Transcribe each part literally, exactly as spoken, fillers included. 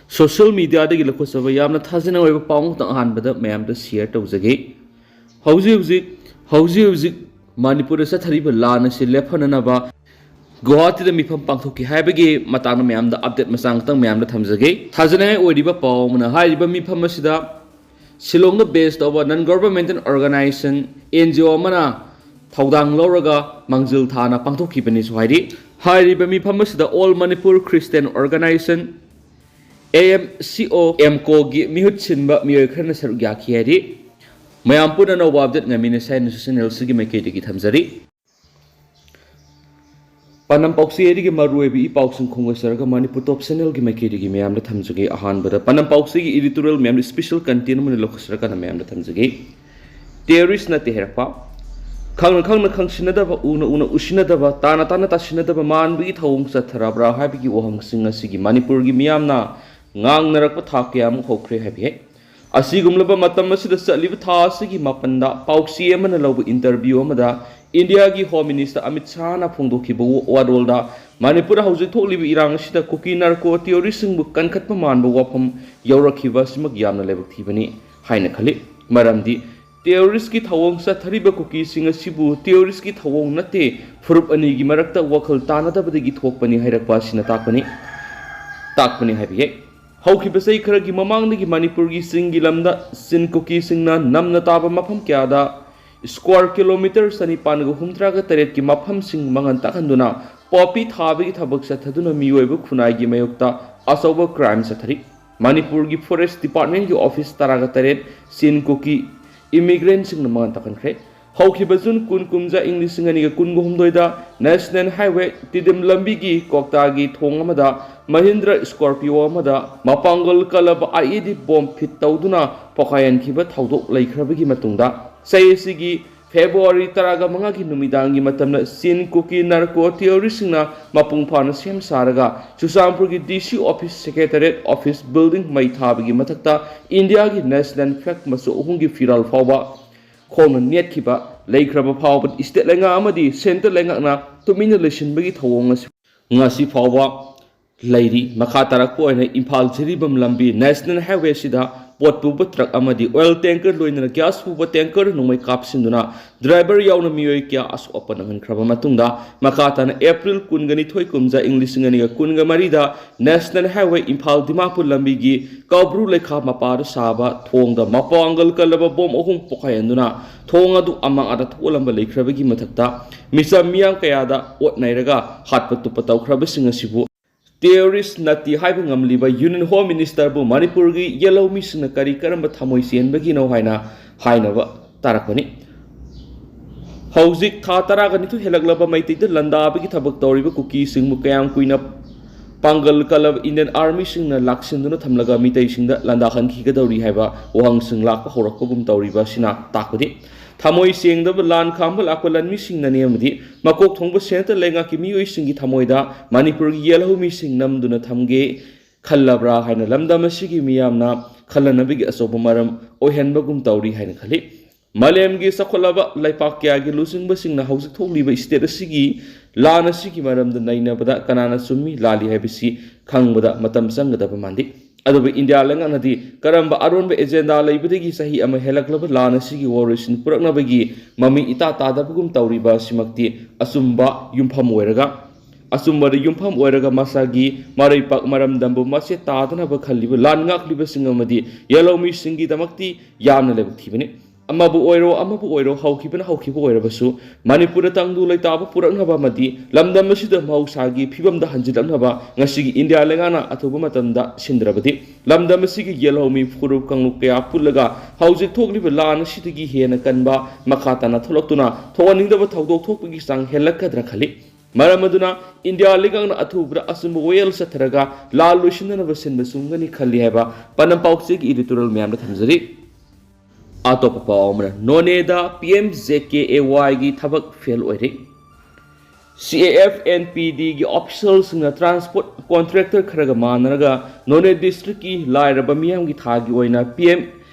Social ꯃꯤꯗꯤꯌꯥꯗꯒꯤ ꯂꯧꯈꯠꯆꯕ ꯌꯥꯝꯅ ꯊꯥꯖꯅꯤꯡꯉꯥꯏ ꯑꯣꯏꯕ ꯄꯥꯎ ꯑꯃꯈꯛꯇꯪ ꯑꯍꯥꯟꯕꯗ ꯃꯌꯥꯝꯗ ꯁꯤꯌꯔ ꯇꯧꯖꯒꯦ꯫ ꯍꯧꯖꯤꯛ ꯍꯧꯖꯤꯛ ꯍꯧꯖꯤꯛ ꯍꯧꯖꯤꯛ ꯃꯅꯤꯄꯨꯔꯗ ꯆꯠꯊꯔꯤꯕ ꯂꯥꯟ ꯑꯁꯤ ꯂꯦꯞꯍꯟꯅꯅꯕ ꯒꯨꯋꯥꯍꯥꯇꯤꯗ ꯃꯤꯐꯝ ꯄꯥꯡꯊꯣꯛꯈꯤ ꯍꯥꯏꯕꯒꯤ ꯃꯇꯥꯡꯗ ꯃꯌꯥꯝꯗ ꯑꯞꯗꯦꯠ ꯃꯆꯥ ꯑꯃꯈꯛꯇꯪ ꯃꯌꯥꯝꯗ ꯊꯝꯖꯒꯦ꯫ ꯊꯥꯖꯅꯤꯡꯉꯥꯏ ꯑꯣꯏꯔꯤꯕ ꯄꯥꯎ ꯑꯃꯅ, ꯍꯥꯏꯔꯤꯕ ꯃꯤꯐꯝ ꯑꯁꯤꯗ ꯁꯤꯂꯣꯡꯗ ꯕꯦꯁ ꯇꯧꯕ ꯅꯟ ꯒꯣꯚꯔꯟꯃꯦꯟꯇꯦꯜ ꯑꯣꯔꯒꯅꯥꯏꯖꯦꯁꯟ, ꯑꯦꯟ ꯖꯤ ꯑꯣ, ꯑꯃꯅ ꯊꯧꯗꯥꯡ ꯂꯧꯔꯒ ꯃꯥꯡꯖꯤꯜ ꯊꯥꯅ ꯄꯥꯡꯊꯣꯛꯈꯤꯕꯅꯤꯁꯨ ꯍꯥꯏꯔꯤ꯫ ꯍꯥꯏꯔꯤꯕ ꯃꯤꯐꯝ ꯑꯁꯤꯗ all Manipur Christian organisation, A M C O, ꯑꯦꯝꯀꯣꯒꯤ ꯃꯤꯍꯨꯠ ꯁꯤꯟꯕ ꯃꯤꯑꯣꯏ ꯈꯔꯅ ꯁꯔꯨꯛ ꯌꯥꯈꯤ ꯍꯥꯏꯔꯤ꯫ ꯃꯌꯥꯝ ꯄꯨꯟꯅ ꯑꯅꯧꯕ ꯑꯞꯗꯦꯠ ꯉꯥꯏꯃꯤꯟꯅꯁꯤ ꯍꯥꯏꯅꯁꯨ ꯆꯦꯅꯦꯜꯁꯤꯒꯤ ꯃꯥꯏꯀꯩꯗꯒꯤ ꯊꯝꯖꯔꯤ꯫ ꯄꯥꯟꯗꯝ ꯄꯥꯎꯆꯦ ꯑꯗꯨꯒꯤ ꯃꯔꯨꯑꯣꯏꯕ ꯏ ꯄꯥꯎꯁꯤꯡ ꯈꯣꯝꯒꯠꯆꯔꯒ ꯃꯅꯤꯄꯨꯔ ꯇꯣꯞ ꯆꯦꯅꯦꯜꯒꯤ ꯃꯥꯏꯀꯩꯗꯒꯤ ꯃꯌꯥꯝꯗ ꯊꯝꯖꯒꯦ꯫ ꯑꯍꯥꯟꯕꯗ ꯄꯥꯟꯗꯝ ꯄꯥꯎꯆꯦꯒꯤ ꯏꯗꯤꯇꯣꯔꯤꯌꯦꯜ ꯃꯌꯥꯝꯗ ꯏꯁꯄꯤꯁꯦꯜ ꯀꯟꯇꯦꯟ ꯑꯃ ꯑꯣꯏꯅ ꯂꯧꯈꯠꯆꯔꯀꯥꯟꯗ ꯃꯌꯥꯝꯗ ꯊꯝꯖꯒꯦ꯫ ꯇꯦꯔꯣꯔꯤꯁ ꯅꯠꯇꯦ ꯍꯥꯏꯔꯛꯄ, ꯈꯪꯅ ꯈꯪꯅ ꯈꯪꯁꯤꯟꯅꯗꯕ, ꯎꯅ ꯎꯅ ꯎꯁꯤꯟꯅꯗꯕ, ꯇꯥꯅ ꯇꯥꯅ ꯇꯥꯁꯤꯟꯅꯗꯕ ꯃꯥꯟꯕꯒꯤ ꯊꯧꯑꯣꯡ ꯆꯠꯊꯔꯕ꯭ꯔꯥ ꯍꯥꯏꯕꯒꯤ ꯋꯥꯍꯪꯁꯤꯡ ꯑꯁꯤꯒꯤ ꯃꯅꯤꯄꯨꯔꯒꯤ ꯃꯤꯌꯥꯝꯅ ꯉꯥꯡꯅꯔꯛꯄ ꯊꯥꯛ ꯀꯌꯥ ꯑꯃ ꯍꯧꯈ꯭ꯔꯦ ꯍꯥꯏꯕ ꯌꯥꯏ꯫ ꯑꯁꯤꯒꯨꯝꯂꯕ ꯃꯇꯝ ꯑꯁꯤꯗ ꯆꯠꯂꯤꯕ ꯊꯥ ꯑꯁꯤꯒꯤ ꯃꯥꯄꯟꯗ ꯄꯥꯎꯆꯦ ꯑꯃꯅ ꯂꯧꯕ ꯏꯟꯇꯔꯚ꯭ꯌꯨ ꯑꯃꯗ ꯏꯟꯗꯤꯌꯥꯒꯤ ꯍꯣꯝ ꯃꯤꯅꯤꯁꯇꯔ ꯑꯃꯤꯠ ꯁꯥꯍꯅ ꯐꯣꯡꯗꯣꯛꯈꯤꯕ ꯋꯥꯔꯣꯜꯗ ꯃꯅꯤꯄꯨꯔꯗ ꯍꯧꯖꯤꯛ ꯊꯣꯛꯂꯤꯕ ꯏꯔꯥꯡ ꯑꯁꯤꯗ ꯀꯨꯀꯤ ꯅꯥꯔꯀꯣ ꯇꯦꯔꯣꯔꯤꯁ꯭ꯠꯁꯤꯡꯕꯨ ꯀꯟꯈꯠꯄ ꯃꯥꯟꯕ ꯋꯥꯐꯝ ꯌꯧꯔꯛꯈꯤꯕ ꯑꯁꯤꯃꯛ ꯌꯥꯝꯅ ꯂꯥꯏꯕꯛ ꯊꯤꯕꯅꯤ ꯍꯥꯏꯅ ꯈꯜꯂꯤ꯫ ꯃꯔꯝꯗꯤ ꯇꯦꯔꯣꯔꯤꯁ꯭ꯠꯀꯤ ꯊꯧꯑꯣꯡ ꯆꯠꯊꯔꯤꯕ ꯀꯨꯀꯤꯁꯤꯡ ꯑꯁꯤꯕꯨ ꯇꯦꯔꯣꯔꯤꯁ꯭ꯠꯀꯤ ꯊꯧꯑꯣꯡ ꯅꯠꯇꯦ, ꯐꯨꯔꯨꯞ ꯑꯅꯤꯒꯤ ꯃꯔꯛꯇ ꯋꯥꯈꯜ ꯇꯥꯅꯗꯕꯗꯒꯤ ꯊꯣꯛꯄꯅꯤ ꯍꯥꯏꯔꯛꯄ ꯑꯁꯤꯅ ꯇꯥꯛꯄꯅꯤ, ꯇꯥꯛꯄꯅꯤ ꯍꯥꯏꯕ ꯌꯥꯏ꯫ ꯍꯧꯈꯤꯕ ꯆꯍꯤ ꯈꯔꯒꯤ ꯃꯃꯥꯡꯗꯒꯤ ꯃꯅꯤꯄꯨꯔꯒꯤ ꯆꯤꯡꯒꯤ ꯂꯝꯗ ꯆꯤꯟ ꯀꯨꯀꯤꯁꯤꯡꯅ ꯅꯝꯅ ꯇꯥꯕ ꯃꯐꯝ ꯀꯌꯥꯗ ꯁ꯭ꯀ꯭ꯋꯥꯔ ꯀꯤꯂꯣꯃꯤꯇꯔ ꯆꯅꯤꯄꯥꯟꯒ ꯍꯨꯝꯗ꯭ꯔꯥꯒ ꯇꯔꯦꯠꯀꯤ ꯃꯐꯝꯁꯤꯡ ꯃꯥꯡꯍꯟ ꯇꯥꯛꯍꯟꯗꯨꯅ ꯄꯣꯄꯤ ꯊꯥꯕꯒꯤ ꯊꯕꯛ ꯆꯠꯊꯗꯨꯅ ꯃꯤꯑꯣꯏꯕ ꯈꯨꯟꯅꯥꯏꯒꯤ ꯃꯥꯌꯣꯛꯇ ꯑꯆꯧꯕ ꯀ꯭ꯔꯥꯏꯝ ꯆꯠꯊꯔꯤ꯫ ꯃꯅꯤꯄꯨꯔꯒꯤ ꯐꯣꯔꯦꯁ꯭ꯠ ꯗꯤꯄꯥꯔꯠꯃꯦꯟꯠꯀꯤ ꯑꯣꯐꯤꯁ ꯇꯔꯥꯒ ꯇꯔꯦꯠ ꯆꯤꯟ ꯀꯨꯀꯤ ꯏꯃꯤꯒ꯭ꯔꯦꯟꯠꯁꯤꯡꯅ ꯃꯥꯡꯍꯟ ꯇꯥꯛꯍꯟꯈ꯭ꯔꯦ꯫ ꯍꯧꯈꯤꯕ ꯖꯨꯟ ꯀꯨꯟ, ꯀꯨꯝꯖꯥ ꯏꯪ ꯂꯤꯁꯤꯡ ꯑꯅꯤꯒ ꯀꯨꯟꯒ ꯍꯨꯝꯗꯣꯏꯗ ꯅꯦꯁꯅꯦꯜ ꯍꯥꯏꯋꯦ ꯇꯤꯗꯤꯝ ꯂꯝꯕꯤꯒꯤ ꯀ꯭ꯋꯥꯛꯇꯥꯒꯤ ꯊꯣꯡ ꯑꯃꯗ ꯃꯍꯤꯟꯗ꯭ꯔ ꯁ꯭ꯀꯣꯔꯄꯤꯌꯣ ꯑꯃꯗ ꯃꯄꯥꯡꯒꯜ ꯀꯜꯂꯕ ꯑꯥꯏ ꯏ ꯗꯤ ꯕꯣꯝ ꯐꯤꯠ ꯇꯧꯗꯨꯅ ꯄꯣꯈꯥꯏꯍꯟꯈꯤꯕ ꯊꯧꯗꯣꯛ ꯂꯩꯈ꯭ꯔꯕꯒꯤ ꯃꯇꯨꯡꯗ, ꯆꯍꯤ ꯑꯁꯤꯒꯤ ꯐꯦꯕ꯭ꯔꯨꯋꯥꯔꯤ ꯇꯔꯥꯒ ꯃꯉꯥꯒꯤ ꯅꯨꯃꯤꯗꯥꯡꯒꯤ ꯃꯇꯝꯗ ꯆꯤꯟ ꯀꯨꯀꯤ ꯅꯥꯔꯀꯣ ꯇꯦꯔꯣꯔꯤꯁ꯭ꯠꯁꯤꯡꯅ ꯃꯄꯨꯡ ꯐꯥꯅ ꯁꯦꯝ ꯁꯥꯔꯒ ꯆꯨꯔꯆꯥꯟꯄꯨꯔꯒꯤ ꯗꯤ ꯁꯤ ꯑꯣꯐꯤꯁ, ꯁꯦꯀ꯭ꯔꯦꯇꯔꯤꯌꯦꯠ ꯑꯣꯐꯤꯁ ꯕꯤꯜꯗꯤꯡ ꯃꯩ ꯊꯥꯕꯒꯤ ꯃꯊꯛꯇ ꯏꯟꯗꯤꯌꯥꯒꯤ ꯅꯦꯁꯅꯦꯜ ꯐ꯭ꯂꯦꯒ ꯃꯆꯨ ꯑꯍꯨꯝꯒꯤ ꯐꯤꯔꯥꯜ ꯐꯥꯎꯕ ꯈꯣꯡꯅ ꯅꯦꯠꯈꯤꯕ ꯂꯩꯈ꯭ꯔꯕ ꯐꯥꯎꯕ ꯁ꯭ꯇꯦꯠ ꯂꯩꯉꯥꯛ ꯑꯃꯗꯤ ꯁꯦꯟꯇ꯭ꯔꯦꯜ ꯂꯩꯉꯥꯛꯅ ꯇꯨꯃꯤꯟꯅ ꯂꯩꯁꯤꯟꯕꯒꯤ ꯊꯧꯑꯣꯡ ꯑꯁꯤ ꯉꯁꯤ ꯐꯥꯎꯕ ꯂꯩꯔꯤ꯫ ꯃꯈꯥ ꯇꯥꯔꯛꯄ ꯑꯣꯏꯅ ꯏꯝꯐꯥꯜ ꯖꯤꯔꯤꯕꯥꯝ ꯂꯝꯕꯤ ꯅꯦꯁꯅꯦꯜ ꯍꯥꯏꯋꯦ ꯑꯁꯤꯗ ꯄꯣꯠ ꯄꯨꯕ ꯇ꯭ꯔꯛ ꯑꯃꯗꯤ ꯑꯣꯏꯜ ꯇꯦꯡꯀꯔ ꯂꯣꯏꯅꯅ ꯒ꯭ꯌꯥꯁ ꯄꯨꯕ ꯇꯦꯡꯀꯔ ꯅꯣꯡꯃꯩ ꯀꯥꯞꯁꯤꯟꯗꯨꯅ ꯗ꯭ꯔꯥꯏꯚꯔ ꯌꯥꯎꯅ ꯃꯤꯑꯣꯏ ꯀꯌꯥ ꯑꯁꯣꯛ ꯑꯄꯟ ꯅꯪꯍꯟꯈ꯭ꯔꯕ ꯃꯇꯨꯡꯗ, ꯃꯈꯥ ꯇꯥꯅ ꯑꯦꯄ꯭ꯔꯤꯜ ꯀꯨꯟꯒ ꯅꯤꯊꯣꯏ, ꯀꯨꯝꯖꯥ, ꯏꯪ ꯂꯤꯁꯤꯡ ꯑꯅꯤꯒ ꯀꯨꯟꯒ ꯃꯔꯤꯗ ꯅꯦꯁꯅꯦꯜ ꯍꯥꯏꯋꯦ ꯏꯝꯐꯥꯜ ꯗꯤꯃꯥꯄꯨꯔ ꯂꯝꯕꯤꯒꯤ ꯀꯧꯕ꯭ꯔꯨ ꯂꯩꯈꯥ ꯃꯄꯥꯗ ꯁꯥꯕ ꯊꯣꯡꯗ ꯃꯄꯥꯡꯒꯜ ꯀꯜꯂꯕ ꯕꯣꯝ ꯑꯍꯨꯝ ꯄꯣꯈꯥꯏꯍꯟꯗꯨꯅ ꯊꯣꯡ ꯑꯗꯨ ꯑꯃꯥꯡ ꯑꯇꯥ ꯊꯣꯛꯍꯜꯂꯝꯕ ꯂꯩꯈ꯭ꯔꯕꯒꯤ ꯃꯊꯛꯇ, ꯃꯤꯆꯝ ꯃꯤꯌꯥꯝ ꯀꯌꯥꯗ ꯑꯣꯠ ꯅꯩꯔꯒ ꯍꯥꯠꯄ ꯇꯨꯞꯄ ꯇꯧꯈ꯭ꯔꯕꯁꯤꯡ ꯑꯁꯤꯕꯨ ꯇꯦꯔꯣꯔꯤꯁ ꯅꯠꯇꯦ ꯍꯥꯏꯕ ꯉꯝꯂꯤꯕ ꯌꯨꯅꯤꯌꯟ ꯍꯣꯝ ꯃꯤꯅꯤꯁꯇꯔꯕꯨ ꯃꯅꯤꯄꯨꯔꯒꯤ ꯌꯦꯜꯍꯧꯃꯤꯁꯤꯡꯅ ꯀꯔꯤ ꯀꯔꯝꯕ ꯊꯃꯣꯏ ꯆꯦꯟꯕꯒꯤꯅꯣ ꯍꯥꯏꯅ ꯍꯥꯏꯅꯕ ꯇꯥꯔꯛꯄꯅꯤ꯫ ꯍꯧꯖꯤꯛ ꯊꯥ ꯇꯔꯥꯒ ꯅꯤꯊꯣꯏ ꯍꯦꯜꯂꯛꯂꯕ ꯃꯩꯇꯩꯗ ꯂꯥꯟꯗꯥꯕꯒꯤ ꯊꯕꯛ ꯇꯧꯔꯤꯕ ꯀꯨꯀꯤꯁꯤꯡꯕꯨ ꯀꯌꯥꯝ ꯀꯨꯏꯅ ꯄꯥꯡꯒꯜ ꯀꯜꯂꯕ ꯏꯟꯗꯤꯌꯟ ꯑꯥꯔꯃꯤꯁꯤꯡꯅ ꯂꯥꯛꯁꯤꯟꯗꯨꯅ ꯊꯝꯂꯒ ꯃꯤꯇꯩꯁꯤꯡꯗ ꯂꯥꯟꯗꯥꯍꯟꯈꯤꯒꯗꯧꯔꯤ ꯍꯥꯏꯕ ꯋꯥꯍꯪꯁꯤꯡ ꯂꯥꯛꯄ ꯍꯧꯔꯛꯄꯒꯨꯝ ꯇꯧꯔꯤꯕ ꯑꯁꯤꯅ ꯇꯥꯛꯄꯗꯤ, ꯊꯃꯣꯏ ꯁꯦꯡꯗꯕ ꯂꯥꯟ ꯈꯥꯝꯕ ꯂꯥꯛꯄ ꯂꯥꯟꯃꯤꯁꯤꯡꯅꯅꯤ ꯑꯃꯗꯤ ꯃꯀꯣꯛ ꯊꯣꯡꯕ ꯁꯦꯟꯇ꯭ꯔꯦꯜ ꯂꯩꯉꯥꯛꯀꯤ ꯃꯤꯑꯣꯏꯁꯤꯡꯒꯤ ꯊꯃꯣꯏꯗ ꯃꯅꯤꯄꯨꯔꯒꯤ ꯌꯦꯜꯍꯧꯃꯤꯁꯤꯡ ꯅꯝꯗꯨꯅ ꯊꯝꯒꯦ ꯈꯜꯂꯕ꯭ꯔꯥ ꯍꯥꯏꯅ ꯂꯝꯗꯝ ꯑꯁꯤꯒꯤ ꯃꯤꯌꯥꯝꯅ ꯈꯜꯂꯅꯕꯒꯤ ꯑꯆꯧꯕ ꯃꯔꯝ ꯑꯣꯏꯍꯟꯕꯒꯨꯝ ꯇꯧꯔꯤ ꯍꯥꯏꯅ ꯈꯜꯂꯤ꯫ ꯃꯥꯂꯦꯝꯒꯤ ꯆꯥꯎꯈꯠꯂꯕ ꯂꯩꯄꯥꯛ ꯀꯌꯥꯒꯤ ꯂꯨꯆꯤꯡꯕꯁꯤꯡꯅ ꯍꯧꯖꯤꯛ ꯊꯣꯛꯂꯤꯕ ꯁ꯭ꯇꯦꯠ ꯑꯁꯤꯒꯤ ꯂꯥꯟ ꯑꯁꯤꯒꯤ ꯃꯔꯝꯗ ꯅꯩꯅꯕꯗ ꯀꯅꯥꯅ ꯆꯨꯝꯃꯤ ꯂꯥꯜꯂꯤ ꯍꯥꯏꯕꯁꯤ ꯈꯪꯕꯗ ꯃꯇꯝ ꯆꯪꯒꯗꯕ ꯃꯥꯟꯗꯦ꯫ ꯑꯗꯨꯕꯨ ꯏꯟꯗꯤꯌꯥ ꯂꯩꯉꯥꯛꯅꯗꯤ ꯀꯔꯝꯕ ꯑꯔꯣꯟꯕ ꯑꯦꯖꯦꯟꯗꯥ ꯂꯩꯕꯗꯒꯤ ꯆꯍꯤ ꯑꯃ ꯍꯦꯜꯂꯛꯂꯕ ꯂꯥꯟ ꯑꯁꯤꯒꯤ ꯋꯥꯔꯣꯏꯁꯤꯟ ꯄꯨꯔꯛꯅꯕꯒꯤ ꯃꯃꯤ ꯏꯇꯥ ꯇꯥꯗꯕꯒꯨꯝ ꯇꯧꯔꯤꯕ ꯑꯁꯤꯃꯛꯇꯤ ꯑꯆꯨꯝꯕ ꯌꯨꯝꯐꯝ ꯑꯣꯏꯔꯒ, ꯑꯆꯨꯝꯕꯗ ꯌꯨꯝꯐꯝ ꯑꯣꯏꯔꯒ ꯃꯁꯥꯒꯤ ꯃꯔꯩꯄꯥꯛ ꯃꯔꯝꯗꯝꯕꯨ ꯃꯆꯦꯠ ꯇꯥꯗꯅꯕ ꯈꯜꯂꯤꯕ ꯂꯥꯟ ꯉꯥꯛꯂꯤꯕꯁꯤꯡ ꯑꯃꯗꯤ ꯌꯦꯜꯍꯧꯃꯤꯁꯤꯡꯒꯤꯗꯃꯛꯇꯤ ꯌꯥꯝꯅ ꯂꯥꯏꯕꯛ ꯊꯤꯕꯅꯤ꯫ ꯑꯃꯕꯨ ꯑꯣꯏꯔꯣ, ꯑꯃꯕꯨ ꯑꯣꯏꯔꯣ, ꯍꯧꯈꯤꯕꯅ ꯍꯧꯈꯤꯕ ꯑꯣꯏꯔꯕꯁꯨ, ꯃꯅꯤꯄꯨꯔꯗ ꯇꯪꯗꯨ ꯂꯩꯇꯥꯕ ꯄꯨꯔꯛꯅꯕ ꯑꯃꯗꯤ ꯂꯝꯗꯝ ꯑꯁꯤꯗ ꯃꯍꯧꯁꯥꯒꯤ ꯐꯤꯕꯝꯗ ꯍꯟꯖꯤꯜꯂꯛꯅꯕ ꯉꯁꯤꯒꯤ ꯏꯟꯗꯤꯌꯥ ꯂꯩꯉꯥꯛꯅ ꯑꯊꯨꯕ ꯃꯇꯝꯗ ꯁꯤꯟꯗ꯭ꯔꯕꯗꯤ, ꯂꯝꯗꯝ ꯑꯁꯤꯒꯤ ꯌꯦꯜꯍꯧꯃꯤ ꯐꯨꯔꯨꯞ ꯀꯥꯡꯂꯨꯞ ꯀꯌꯥ ꯄꯨꯜꯂꯒ ꯍꯧꯖꯤꯛ ꯊꯣꯛꯂꯤꯕ ꯂꯥꯟ ꯑꯁꯤꯗꯒꯤ ꯍꯦꯟꯅ ꯀꯟꯕ ꯃꯈꯥ ꯇꯥꯅ ꯊꯣꯛꯂꯛꯇꯨꯅ ꯊꯣꯛꯍꯟꯅꯤꯡꯗꯕ ꯊꯧꯗꯣꯛ ꯊꯣꯛꯄꯒꯤ ꯆꯥꯡ ꯍꯦꯜꯂꯛꯀꯗ꯭ꯔꯥ ꯈꯜꯂꯤ꯫ ꯃꯔꯝ ꯑꯗꯨꯅ ꯏꯟꯗꯤꯌꯥ ꯂꯩꯉꯥꯛꯅ ꯑꯊꯨꯕꯗ ꯑꯆꯨꯝꯕ ꯋꯥꯌꯦꯜ ꯆꯠꯊꯔꯒ ꯂꯥꯟ ꯂꯣꯏꯁꯤꯟꯅꯅꯕ ꯁꯤꯟꯕ ꯆꯨꯝꯒꯅꯤ ꯈꯜꯂꯤ ꯍꯥꯏꯕ ꯄꯥꯟꯗꯝ ꯄꯥꯎꯆꯦꯒꯤ editorial ꯃꯌꯥꯝꯗ ꯊꯝꯖꯔꯤ꯫ ꯑꯇꯣꯞꯄ ꯄꯥꯎ ꯑꯃꯅ, ꯅꯣꯅꯦꯗ P M J K A ꯋꯥꯏꯒꯤ ꯊꯕꯛ ꯐꯦꯜ ꯑꯣꯏꯔꯦ꯫ C A F N P ꯗꯤꯒꯤ ꯑꯣꯐꯤꯁꯤꯌꯦꯜꯁꯤꯡꯅ ꯇ꯭ꯔꯥꯟꯁꯄꯣꯔꯠ ꯀꯣꯟꯇ꯭ꯔꯦꯛꯇꯔ ꯈꯔꯒ ꯃꯥꯟꯅꯔꯒ ꯅꯣꯅꯦ ꯗꯤꯁꯇ꯭ꯔꯤꯛꯀꯤ ꯂꯥꯏꯔꯕ ꯃꯤꯌꯥꯝꯒꯤ ꯊꯥꯒꯤ ꯑꯣꯏꯅ P M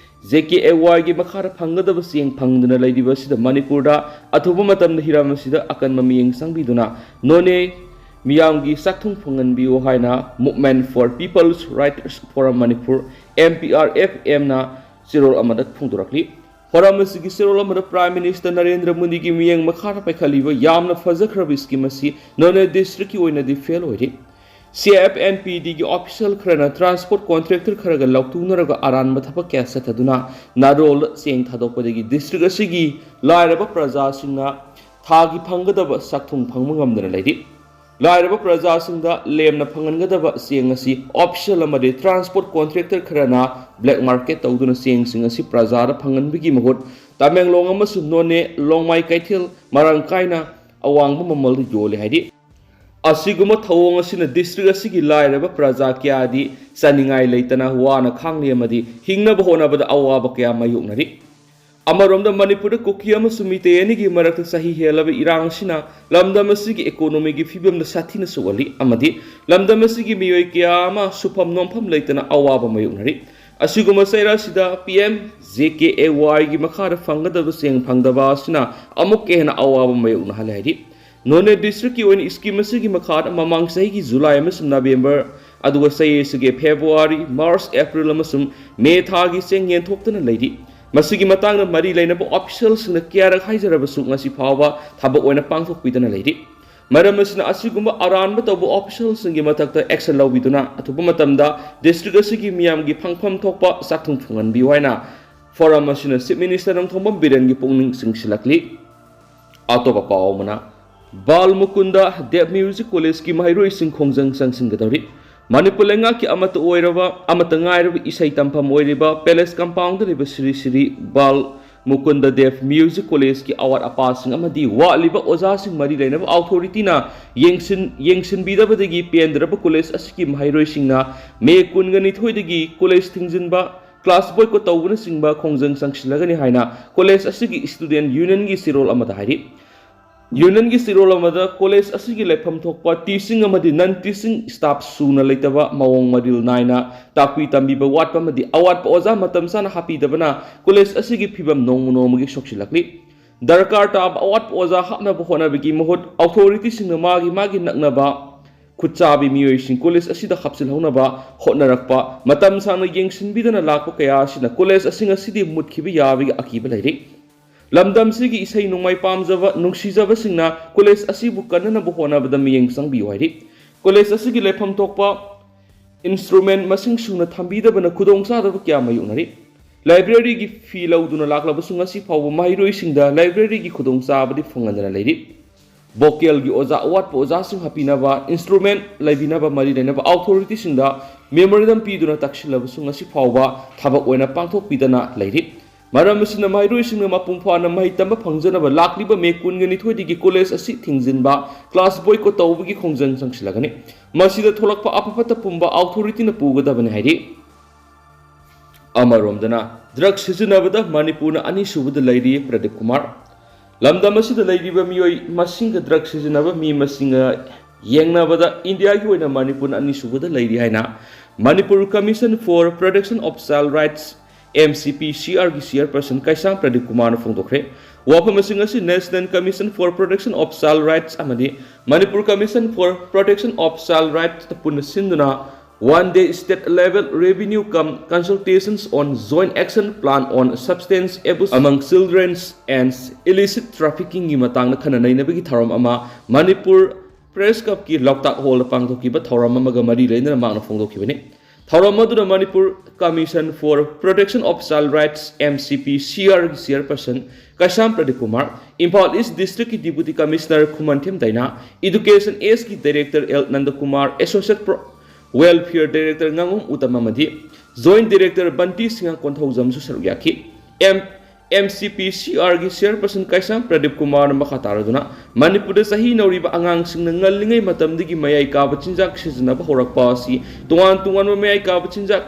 J K A ꯋꯥꯏꯒꯤ ꯃꯈꯥꯗ ꯐꯪꯒꯗꯕ ꯆꯦꯡ ꯐꯪꯗꯅ ꯂꯩꯔꯤꯕ ꯑꯁꯤꯗ ꯃꯅꯤꯄꯨꯔꯗ ꯑꯊꯨꯕ ꯃꯇꯝꯗ ꯍꯤꯔꯝ ꯑꯁꯤꯗ ꯑꯀꯟꯕ ꯃꯤꯠꯌꯦꯡ ꯆꯪꯕꯤꯗꯨꯅ ꯅꯣꯅꯦ ꯃꯤꯌꯥꯝꯒꯤ ꯆꯥꯛꯊꯨꯡ ꯐꯪꯍꯟꯕꯤꯌꯨ ꯍꯥꯏꯅ Movement for People's Rights Forum Manipur, M P R F M ꯅ ꯆꯦꯔꯣꯜ ꯑꯃꯗ ꯐꯣꯡꯗꯣꯔꯛꯂꯤ꯫ Forum ꯑꯁꯤꯒꯤ ꯆꯦꯔꯣꯜ ꯑꯃꯗ Prime Minister ꯅꯔꯦꯟꯗ꯭ꯔ ꯃꯣꯗꯤꯒꯤ ꯃꯤꯠꯌꯦꯡ ꯃꯈꯥꯗ ꯄꯥꯏꯈꯠꯂꯤꯕ ꯌꯥꯝꯅ ꯐꯖꯈ꯭ꯔꯕ scheme ꯑꯁꯤ Noney district ꯀꯤ ꯑꯣꯏꯅꯗꯤ fail ꯑꯣꯏꯔꯤ꯫ C F N P D ꯒꯤ official ꯈꯔꯅ transport contractor ꯈꯔꯒ ꯂꯥꯎꯊꯣꯛꯅꯔꯒ ꯑꯔꯥꯟꯕ ꯊꯕꯛ ꯀꯌꯥ ꯆꯠꯊꯗꯨꯅ ꯅꯥꯔꯣꯜ ꯆꯦꯡ ꯊꯥꯗꯣꯛꯄꯗꯒꯤ district ꯑꯁꯤꯒꯤ ꯂꯥꯏꯔꯕ ꯄ꯭ꯔꯖꯥꯁꯤꯡꯅ ꯊꯥꯒꯤ ꯐꯪꯒꯗꯕ ꯆꯥꯛꯊꯨꯡ ꯐꯪꯕ ꯉꯝꯗꯅ ꯂꯩꯔꯤ꯫ ꯂꯥꯏꯔꯕ ꯄ꯭ꯔꯖꯥꯁꯤꯡꯗ ꯂꯦꯝꯅ ꯐꯪꯍꯟꯒꯗꯕ ꯆꯦꯡ ꯑꯁꯤ official ꯑꯃꯗꯤ transport contractor ꯈꯔꯅ black market ꯇꯧꯗꯨꯅ ꯆꯦꯡꯁꯤꯡ ꯑꯁꯤ ꯄ꯭ꯔꯖꯥꯗ ꯐꯪꯍꯟꯕꯒꯤ ꯃꯍꯨꯠ ꯇꯃꯦꯡꯂꯣꯡ ꯑꯃꯁꯨꯡ ꯅꯣꯅꯦ, ꯂꯣꯡꯃꯥꯏ ꯀꯩꯊꯦꯜ ꯃꯔꯥꯡ ꯀꯥꯏꯅ ꯑꯋꯥꯡꯕ ꯃꯃꯜꯗ ꯌꯣꯜꯂꯤ ꯍꯥꯏꯔꯤ꯫ ꯑꯁꯤꯒꯨꯝꯕ ꯊꯧꯑꯣꯡ ꯑꯁꯤꯅ district ꯑꯁꯤꯒꯤ ꯂꯥꯏꯔꯕ ꯄ꯭ꯔꯖꯥ ꯀꯌꯥꯗꯤ ꯆꯥꯅꯤꯡꯉꯥꯏ ꯂꯩꯇꯅ ꯋꯥꯅ ꯈꯥꯡꯂꯤ ꯑꯃꯗꯤ ꯍꯤꯡꯅꯕ ꯍꯣꯠꯅꯕꯗ ꯑꯋꯥꯕ ꯀꯌꯥ ꯃꯥꯌꯣꯛꯅꯔꯤ꯫ ꯑꯃꯔꯣꯝꯗ ꯃꯅꯤꯄꯨꯔꯗ ꯀꯨꯀꯤ ꯑꯃꯁꯨꯡ ꯃꯤꯇꯩ ꯑꯅꯤꯒꯤ ꯃꯔꯛꯇ ꯆꯍꯤ ꯍꯦꯜꯂꯕ ꯏꯔꯥꯡ ꯑꯁꯤꯅ ꯂꯝꯗꯝ ꯑꯁꯤꯒꯤ economy ꯒꯤ ꯐꯤꯕꯝꯗ ꯁꯥꯊꯤꯅ ꯁꯣꯛꯍꯜꯂꯤ ꯑꯃꯗꯤ ꯂꯝꯗꯝ ꯑꯁꯤꯒꯤ ꯃꯤꯑꯣꯏ ꯀꯌꯥ ꯑꯃ ꯁꯨꯐꯝ ꯅꯣꯝꯐꯝ ꯂꯩꯇꯅ ꯑꯋꯥꯕ ꯃꯥꯌꯣꯛꯅꯔꯤ꯫ ꯑꯁꯤꯒꯨꯝꯕ ꯆꯩꯔꯥꯛ ꯑꯁꯤꯗ P M J K A Y ꯒꯤ ꯃꯈꯥꯗ ꯐꯪꯒꯗꯕ ꯆꯦꯡ ꯐꯪꯗꯕ ꯑꯁꯤꯅ ꯑꯃꯨꯛꯀ ꯍꯦꯟꯅ ꯑꯋꯥꯕ ꯃꯥꯌꯣꯛꯅꯍꯜꯂꯦ ꯍꯥꯏꯔꯤ꯫ ꯅꯣꯅꯦ district ꯀꯤ ꯑꯣꯏꯅ scheme ꯑꯁꯤꯒꯤ ꯃꯈꯥꯗ ꯃꯃꯥꯡ ꯆꯍꯤꯒꯤ July ꯑꯃꯁꯨꯡ November, ꯑꯗꯨꯒ ꯆꯍꯤ ꯑꯁꯤꯒꯤ February, March, April ꯑꯃꯁꯨꯡ May ꯊꯥꯒꯤ ꯆꯦꯡ ꯌꯦꯟꯊꯣꯛꯇꯅ ꯂꯩꯔꯤ꯫ ꯃꯁꯤꯒꯤ ꯃꯇꯥꯡꯗ ꯃꯔꯤ ꯂꯩꯅꯕ official ꯁꯤꯡꯅ ꯀꯌꯥꯔꯛ ꯍꯥꯏꯖꯔꯕꯁꯨ ꯉꯁꯤ ꯐꯥꯎꯕ ꯊꯕꯛ ꯑꯣꯏꯅ ꯄꯥꯡꯊꯣꯛꯄꯤꯗꯅ ꯂꯩꯔꯤ꯫ ꯃꯔꯝ ꯑꯁꯤꯅ ꯑꯁꯤꯒꯨꯝꯕ ꯑꯔꯥꯟꯕ ꯇꯧꯕ official ꯁꯤꯡꯒꯤ ꯃꯊꯛꯇ action ꯂꯧꯕꯤꯗꯨꯅ ꯑꯊꯨꯕ ꯃꯇꯝꯗ district ꯑꯁꯤꯒꯤ ꯃꯤꯌꯥꯝꯒꯤ ꯐꯪꯐꯝ ꯊꯣꯛꯄ ꯆꯥꯛꯊꯨꯡ ꯐꯪꯍꯟꯕꯤꯌꯨ ꯍꯥꯏꯅ Forum ꯑꯁꯤꯅ Chief Minister ꯅꯣꯡꯊꯣꯝꯕꯝ ꯕꯤꯔꯦꯟꯒꯤ ꯄꯨꯛꯅꯤꯡ ꯆꯤꯡꯁꯤꯜꯂꯛꯂꯤ꯫ ꯑꯇꯣꯞꯄ ꯄꯥꯎ ꯑꯃꯅ, ꯕꯥꯜ ꯃꯨꯀꯨꯟꯗ ꯗꯦꯕ Music College ꯀꯤ ꯃꯍꯩꯔꯣꯏꯁꯤꯡ ꯈꯣꯡꯖꯪ ꯆꯪꯁꯤꯟꯒꯗꯧꯔꯤ꯫ ꯃꯅꯤꯄꯨꯔ ꯂꯩꯉꯥꯛꯀꯤ ꯑꯃꯠꯇ ꯑꯣꯏꯔꯕ, ꯑꯃꯠꯇ ꯉꯥꯏꯔꯕ ꯏꯁꯩ ꯇꯝꯐꯝ ꯑꯣꯏꯔꯤꯕ Palace Compound ꯗ ꯂꯩꯕ ꯁ꯭ꯔꯤ ꯁ꯭ꯔꯤ ꯕꯥꯜ ꯃꯨꯀꯨꯟꯗ ꯗꯦꯕ Music College ꯀꯤ ꯑꯋꯥꯠ ꯑꯄꯥꯁꯤꯡ ꯑꯃꯗꯤ ꯋꯥꯠꯂꯤꯕ ꯑꯣꯖꯥꯁꯤꯡ ꯃꯔꯤ ꯂꯩꯅꯕ authority ꯅ ꯌꯦꯡꯁꯤꯟ-, ꯌꯦꯡꯁꯤꯟꯕꯤꯗꯕꯗꯒꯤ ꯄꯦꯟꯗ꯭ꯔꯕ college ꯑꯁꯤꯒꯤ ꯃꯍꯩꯔꯣꯏꯁꯤꯡꯅ May ꯀꯨꯟꯒ ꯅꯤꯊꯣꯏꯗꯒꯤ college ꯊꯤꯡꯖꯤꯟꯕ, class boycott ꯇꯧꯕꯅꯆꯤꯡꯕ ꯈꯣꯡꯖꯪ ꯆꯪꯁꯤꯜꯂꯒꯅꯤ ꯍꯥꯏꯅ college ꯑꯁꯤꯒꯤ student union ꯒꯤ ꯆꯦꯔꯣꯜ ꯑꯃꯗ ꯍꯥꯏꯔꯤ꯫ Union ꯒꯤ ꯆꯦꯔꯣꯜ ꯑꯃꯗ college ꯑꯁꯤꯒꯤ ꯂꯩꯐꯝ ꯊꯣꯛꯄ teaching ꯑꯃꯗꯤ non teaching staff ꯁꯨꯅ ꯂꯩꯇꯕ, ꯃꯑꯣꯡ ꯃꯔꯤꯜ ꯅꯥꯏꯅ ꯇꯥꯛꯄꯤ ꯇꯝꯕꯤꯕ ꯋꯥꯠꯄ ꯑꯃꯗꯤ ꯑꯋꯥꯠꯄ ꯑꯣꯖꯥ ꯃꯇꯝ ꯆꯥꯅ ꯍꯥꯞꯄꯤꯗꯕꯅ college ꯑꯁꯤꯒꯤ ꯐꯤꯕꯝ ꯅꯣꯡꯃ ꯅꯣꯡꯃꯒꯤ ꯁꯣꯛꯆꯤꯜꯂꯛꯂꯤ꯫ ꯗꯔꯀꯥꯔ ꯇꯥꯕ ꯑꯋꯥꯠꯄ ꯑꯣꯖꯥ ꯍꯥꯞꯅꯕ ꯍꯣꯠꯅꯕꯒꯤ ꯃꯍꯨꯠ, ꯑꯣꯊꯣꯔꯤꯇꯤꯁꯤꯡꯅ ꯃꯥꯒꯤ ꯃꯥꯒꯤ ꯅꯛꯅꯕ ꯈꯨꯠꯆꯥꯕꯤ ꯃꯤꯑꯣꯏꯁꯤꯡ ꯀꯣꯂꯦꯖ ꯑꯁꯤꯗ ꯍꯥꯞꯆꯤꯜꯍꯧꯅꯕ ꯍꯣꯠꯅꯔꯛꯄ, ꯃꯇꯝ ꯁꯥꯡꯅ ꯌꯦꯡꯁꯤꯟꯕꯤꯗꯅ ꯂꯥꯛꯄ ꯀꯌꯥ ꯑꯁꯤꯅ ꯀꯣꯂꯦꯖ ꯑꯁꯤꯡ ꯑꯁꯤꯗꯤ ꯃꯨꯠꯈꯤꯕ ꯌꯥꯕꯒꯤ ꯑꯀꯤꯕ ꯂꯩꯔꯤ꯫ ꯂꯝꯗꯝꯁꯤꯒꯤ ꯏꯁꯩ ꯅꯣꯡꯃꯥꯏ ꯄꯥꯝꯖꯕ, ꯅꯨꯡꯁꯤꯖꯕꯁꯤꯡꯅ ꯀꯣꯂꯦꯖ ꯑꯁꯤꯕꯨ ꯀꯟꯅꯅꯕ ꯍꯣꯠꯅꯕꯗ ꯃꯤꯠꯌꯦꯡ ꯆꯪꯕꯤꯌꯨ ꯍꯥꯏꯔꯤ꯫ ꯀꯣꯂꯦꯖ ꯑꯁꯤꯒꯤ ꯂꯩꯐꯝ ꯊꯣꯛꯄ ꯏꯟꯁꯇ꯭ꯔꯨꯃꯦꯟ ꯃꯁꯤꯡ ꯁꯨꯅ ꯊꯝꯕꯤꯗꯕꯅ ꯈꯨꯗꯣꯡꯆꯥꯗꯕ ꯀꯌꯥ ꯃꯥꯌꯣꯛꯅꯔꯤ꯫ ꯂꯥꯏꯕ꯭ꯔꯦꯔꯤꯒꯤ ꯐꯤ ꯂꯧꯗꯨꯅ ꯂꯥꯛꯂꯕꯁꯨ ꯉꯁꯤ ꯐꯥꯎꯕ ꯃꯍꯩꯔꯣꯏꯁꯤꯡꯗ ꯂꯥꯏꯕ꯭ꯔꯦꯔꯤꯒꯤ ꯈꯨꯗꯣꯡꯆꯥꯕꯗꯤ ꯐꯪꯍꯟꯗꯅ ꯂꯩꯔꯤ꯫ ꯚꯣꯀꯦꯜꯒꯤ ꯑꯣꯖꯥ, ꯑꯋꯥꯠꯄ ꯑꯣꯖꯥꯁꯤꯡ ꯍꯥꯞꯄꯤꯅꯕ, ꯏꯟꯁꯇ꯭ꯔꯨꯃꯦꯟ ꯂꯩꯕꯤꯅꯕ ꯃꯔꯤ ꯂꯩꯅꯕ ꯑꯣꯊꯣꯔꯤꯇꯤꯁꯤꯡꯗ ꯃꯦꯃꯣꯔꯦꯟꯗꯝ ꯄꯤꯗꯨꯅ ꯇꯛꯁꯤꯜꯂꯕꯁꯨ ꯉꯁꯤ ꯐꯥꯎꯕ ꯊꯕꯛ ꯑꯣꯏꯅ ꯄꯥꯡꯊꯣꯛꯄꯤꯗꯅ ꯂꯩꯔꯤ꯫ ꯃꯔꯝ ꯑꯁꯤꯅ ꯃꯍꯩꯔꯣꯏꯁꯤꯡꯅ ꯃꯄꯨꯡ ꯐꯥꯅ ꯃꯍꯩ ꯇꯝꯕ ꯐꯪꯖꯅꯕ ꯂꯥꯛꯂꯤꯕ ꯃꯦ ꯀꯨꯟꯒ ꯅꯤꯊꯣꯏꯗꯒꯤ ꯀꯣꯂꯦꯖ ꯑꯁꯤ ꯊꯤꯡꯖꯤꯟꯕ, ꯀ꯭ꯂꯥꯁ ꯕꯣꯏꯀꯣꯠ ꯇꯧꯕꯒꯤ ꯈꯣꯡꯖꯪ ꯆꯪꯁꯤꯜꯂꯒꯅꯤ꯫ ꯃꯁꯤꯗ ꯊꯣꯛꯂꯛꯄ ꯑꯐ ꯐꯠꯇ ꯄꯨꯝꯕ ꯑꯣꯊꯣꯔꯤꯇꯤꯅ ꯄꯨꯒꯗꯕꯅꯤ ꯍꯥꯏꯔꯤ꯫ ꯑꯃꯔꯣꯝꯗꯅ, ꯗ꯭ꯔꯒ ꯁꯤꯖꯤꯟꯅꯕꯗ ꯃꯅꯤꯄꯨꯔꯅ ꯑꯅꯤꯁꯨꯕꯗ ꯂꯩꯔꯤ꯫ ꯄ꯭ꯔꯗꯤꯞ ꯀꯨꯃꯥꯔ, ꯂꯝꯗꯝ ꯑꯁꯤꯗ ꯂꯩꯔꯤꯕ ꯃꯤꯑꯣꯏ ꯃꯁꯤꯡꯒ ꯗ꯭ꯔꯒ ꯁꯤꯖꯤꯟꯅꯕ ꯃꯤ ꯃꯁꯤꯡꯒ ꯌꯦꯡꯅꯕꯗ ꯏꯟꯗꯤꯌꯥꯒꯤ ꯑꯣꯏꯅ ꯃꯅꯤꯄꯨꯔꯅ ꯑꯅꯤꯁꯨꯕꯗ ꯂꯩꯔꯤ ꯍꯥꯏꯅ Manipur Commission for Protection of Child Rights, M C P C R ꯒꯤ ꯆꯤꯌꯔꯄꯔꯁꯟ ꯀꯩꯁꯥꯝ ꯄ꯭ꯔꯗꯤꯞ ꯀꯨꯃꯥꯔꯅ ꯐꯣꯡꯗꯣꯛꯈ꯭ꯔꯦ꯫ ꯋꯥꯐꯝ ꯑꯁꯤꯡ ꯑꯁꯤ National Commission for Protection of Child Rights ꯑꯃꯗꯤ Manipur Commission for Protection of Child Rights ꯄꯨꯟꯅ ꯁꯤꯟꯗꯨꯅ One Day State Level Review cum Consultations on Joint Action Plan on Substance Abuse Among Children and Illicit Trafficking ꯒꯤ ꯃꯇꯥꯡꯗ ꯈꯟꯅ ꯅꯩꯅꯕꯒꯤ ꯊꯧꯔꯝ ꯑꯃ Manipur press ꯀ꯭ꯂꯕꯀꯤ ꯂꯣꯛꯇꯥꯛ ꯍꯣꯜꯗ ꯄꯥꯡꯊꯣꯛꯈꯤꯕ ꯊꯧꯔꯝ ꯑꯃꯒ ꯃꯔꯤ ꯂꯩꯅꯅ ꯃꯍꯥꯛꯅ ꯐꯣꯡꯗꯣꯛꯈꯤꯕꯅꯤ꯫ ꯊꯧꯔꯝ ꯑꯗꯨꯗ Manipur Commission for Protection of Child Rights, M C P C R ꯒꯤ ꯆꯤꯌꯔꯄꯔꯁꯟ ꯀꯩꯁꯥꯝ ꯄ꯭ꯔꯗꯤꯞ ꯀꯨꯃꯥꯔ, ꯏꯝꯐꯥꯜ ꯏꯁ ꯗꯤꯁꯇ꯭ꯔꯤꯛꯀꯤ deputy commissioner Khumanthem Diana, education ꯑꯦꯁꯀꯤ ꯗꯥꯏꯔꯦꯛꯇꯔ ꯑꯦꯜ ꯅꯟꯗꯀꯨꯃꯥꯔ, ꯑꯦꯁꯣꯁꯤꯌꯦꯠ ꯄ꯭ꯔꯣ-, ꯋꯦꯜꯐꯤꯌꯔ ꯗꯥꯏꯔꯦꯛꯇꯔ ꯉꯥꯉꯣꯝ ꯎꯇꯝ ꯑꯃꯗꯤ ꯖꯣꯏꯟꯠ ꯗꯥꯏꯔꯦꯛꯇꯔ ꯕꯟꯇꯤ ꯁꯤꯡꯍ ꯀꯣꯟꯊꯧꯖꯝꯁꯨ ꯁꯔꯨꯛ ꯌꯥꯈꯤ꯫ ꯑꯦꯝ ꯑꯦꯝ ꯁꯤ ꯄꯤ ꯁꯤ ꯑꯥꯔꯒꯤ ꯆꯤꯌꯔꯄꯔꯁꯟ ꯀꯩꯁꯥꯝ ꯄ꯭ꯔꯗꯤꯞ ꯀꯨꯃꯥꯔꯅ ꯃꯈꯥ ꯇꯥꯔꯗꯨꯅ, ꯃꯅꯤꯄꯨꯔꯗ ꯆꯍꯤ ꯅꯧꯔꯤꯕ ꯑꯉꯥꯡꯁꯤꯡꯅ ꯉꯜꯂꯤꯉꯩ ꯃꯇꯝꯗꯒꯤ ꯃꯌꯥꯏ ꯀꯥꯕ ꯆꯤꯟꯖꯥꯛ ꯁꯤꯖꯤꯟꯅꯕ ꯍꯧꯔꯛꯄ ꯑꯁꯤ ꯇꯣꯉꯥꯟ ꯇꯣꯉꯥꯟꯕ ꯃꯌꯥꯏ ꯀꯥꯕ ꯆꯤꯟꯖꯥꯛ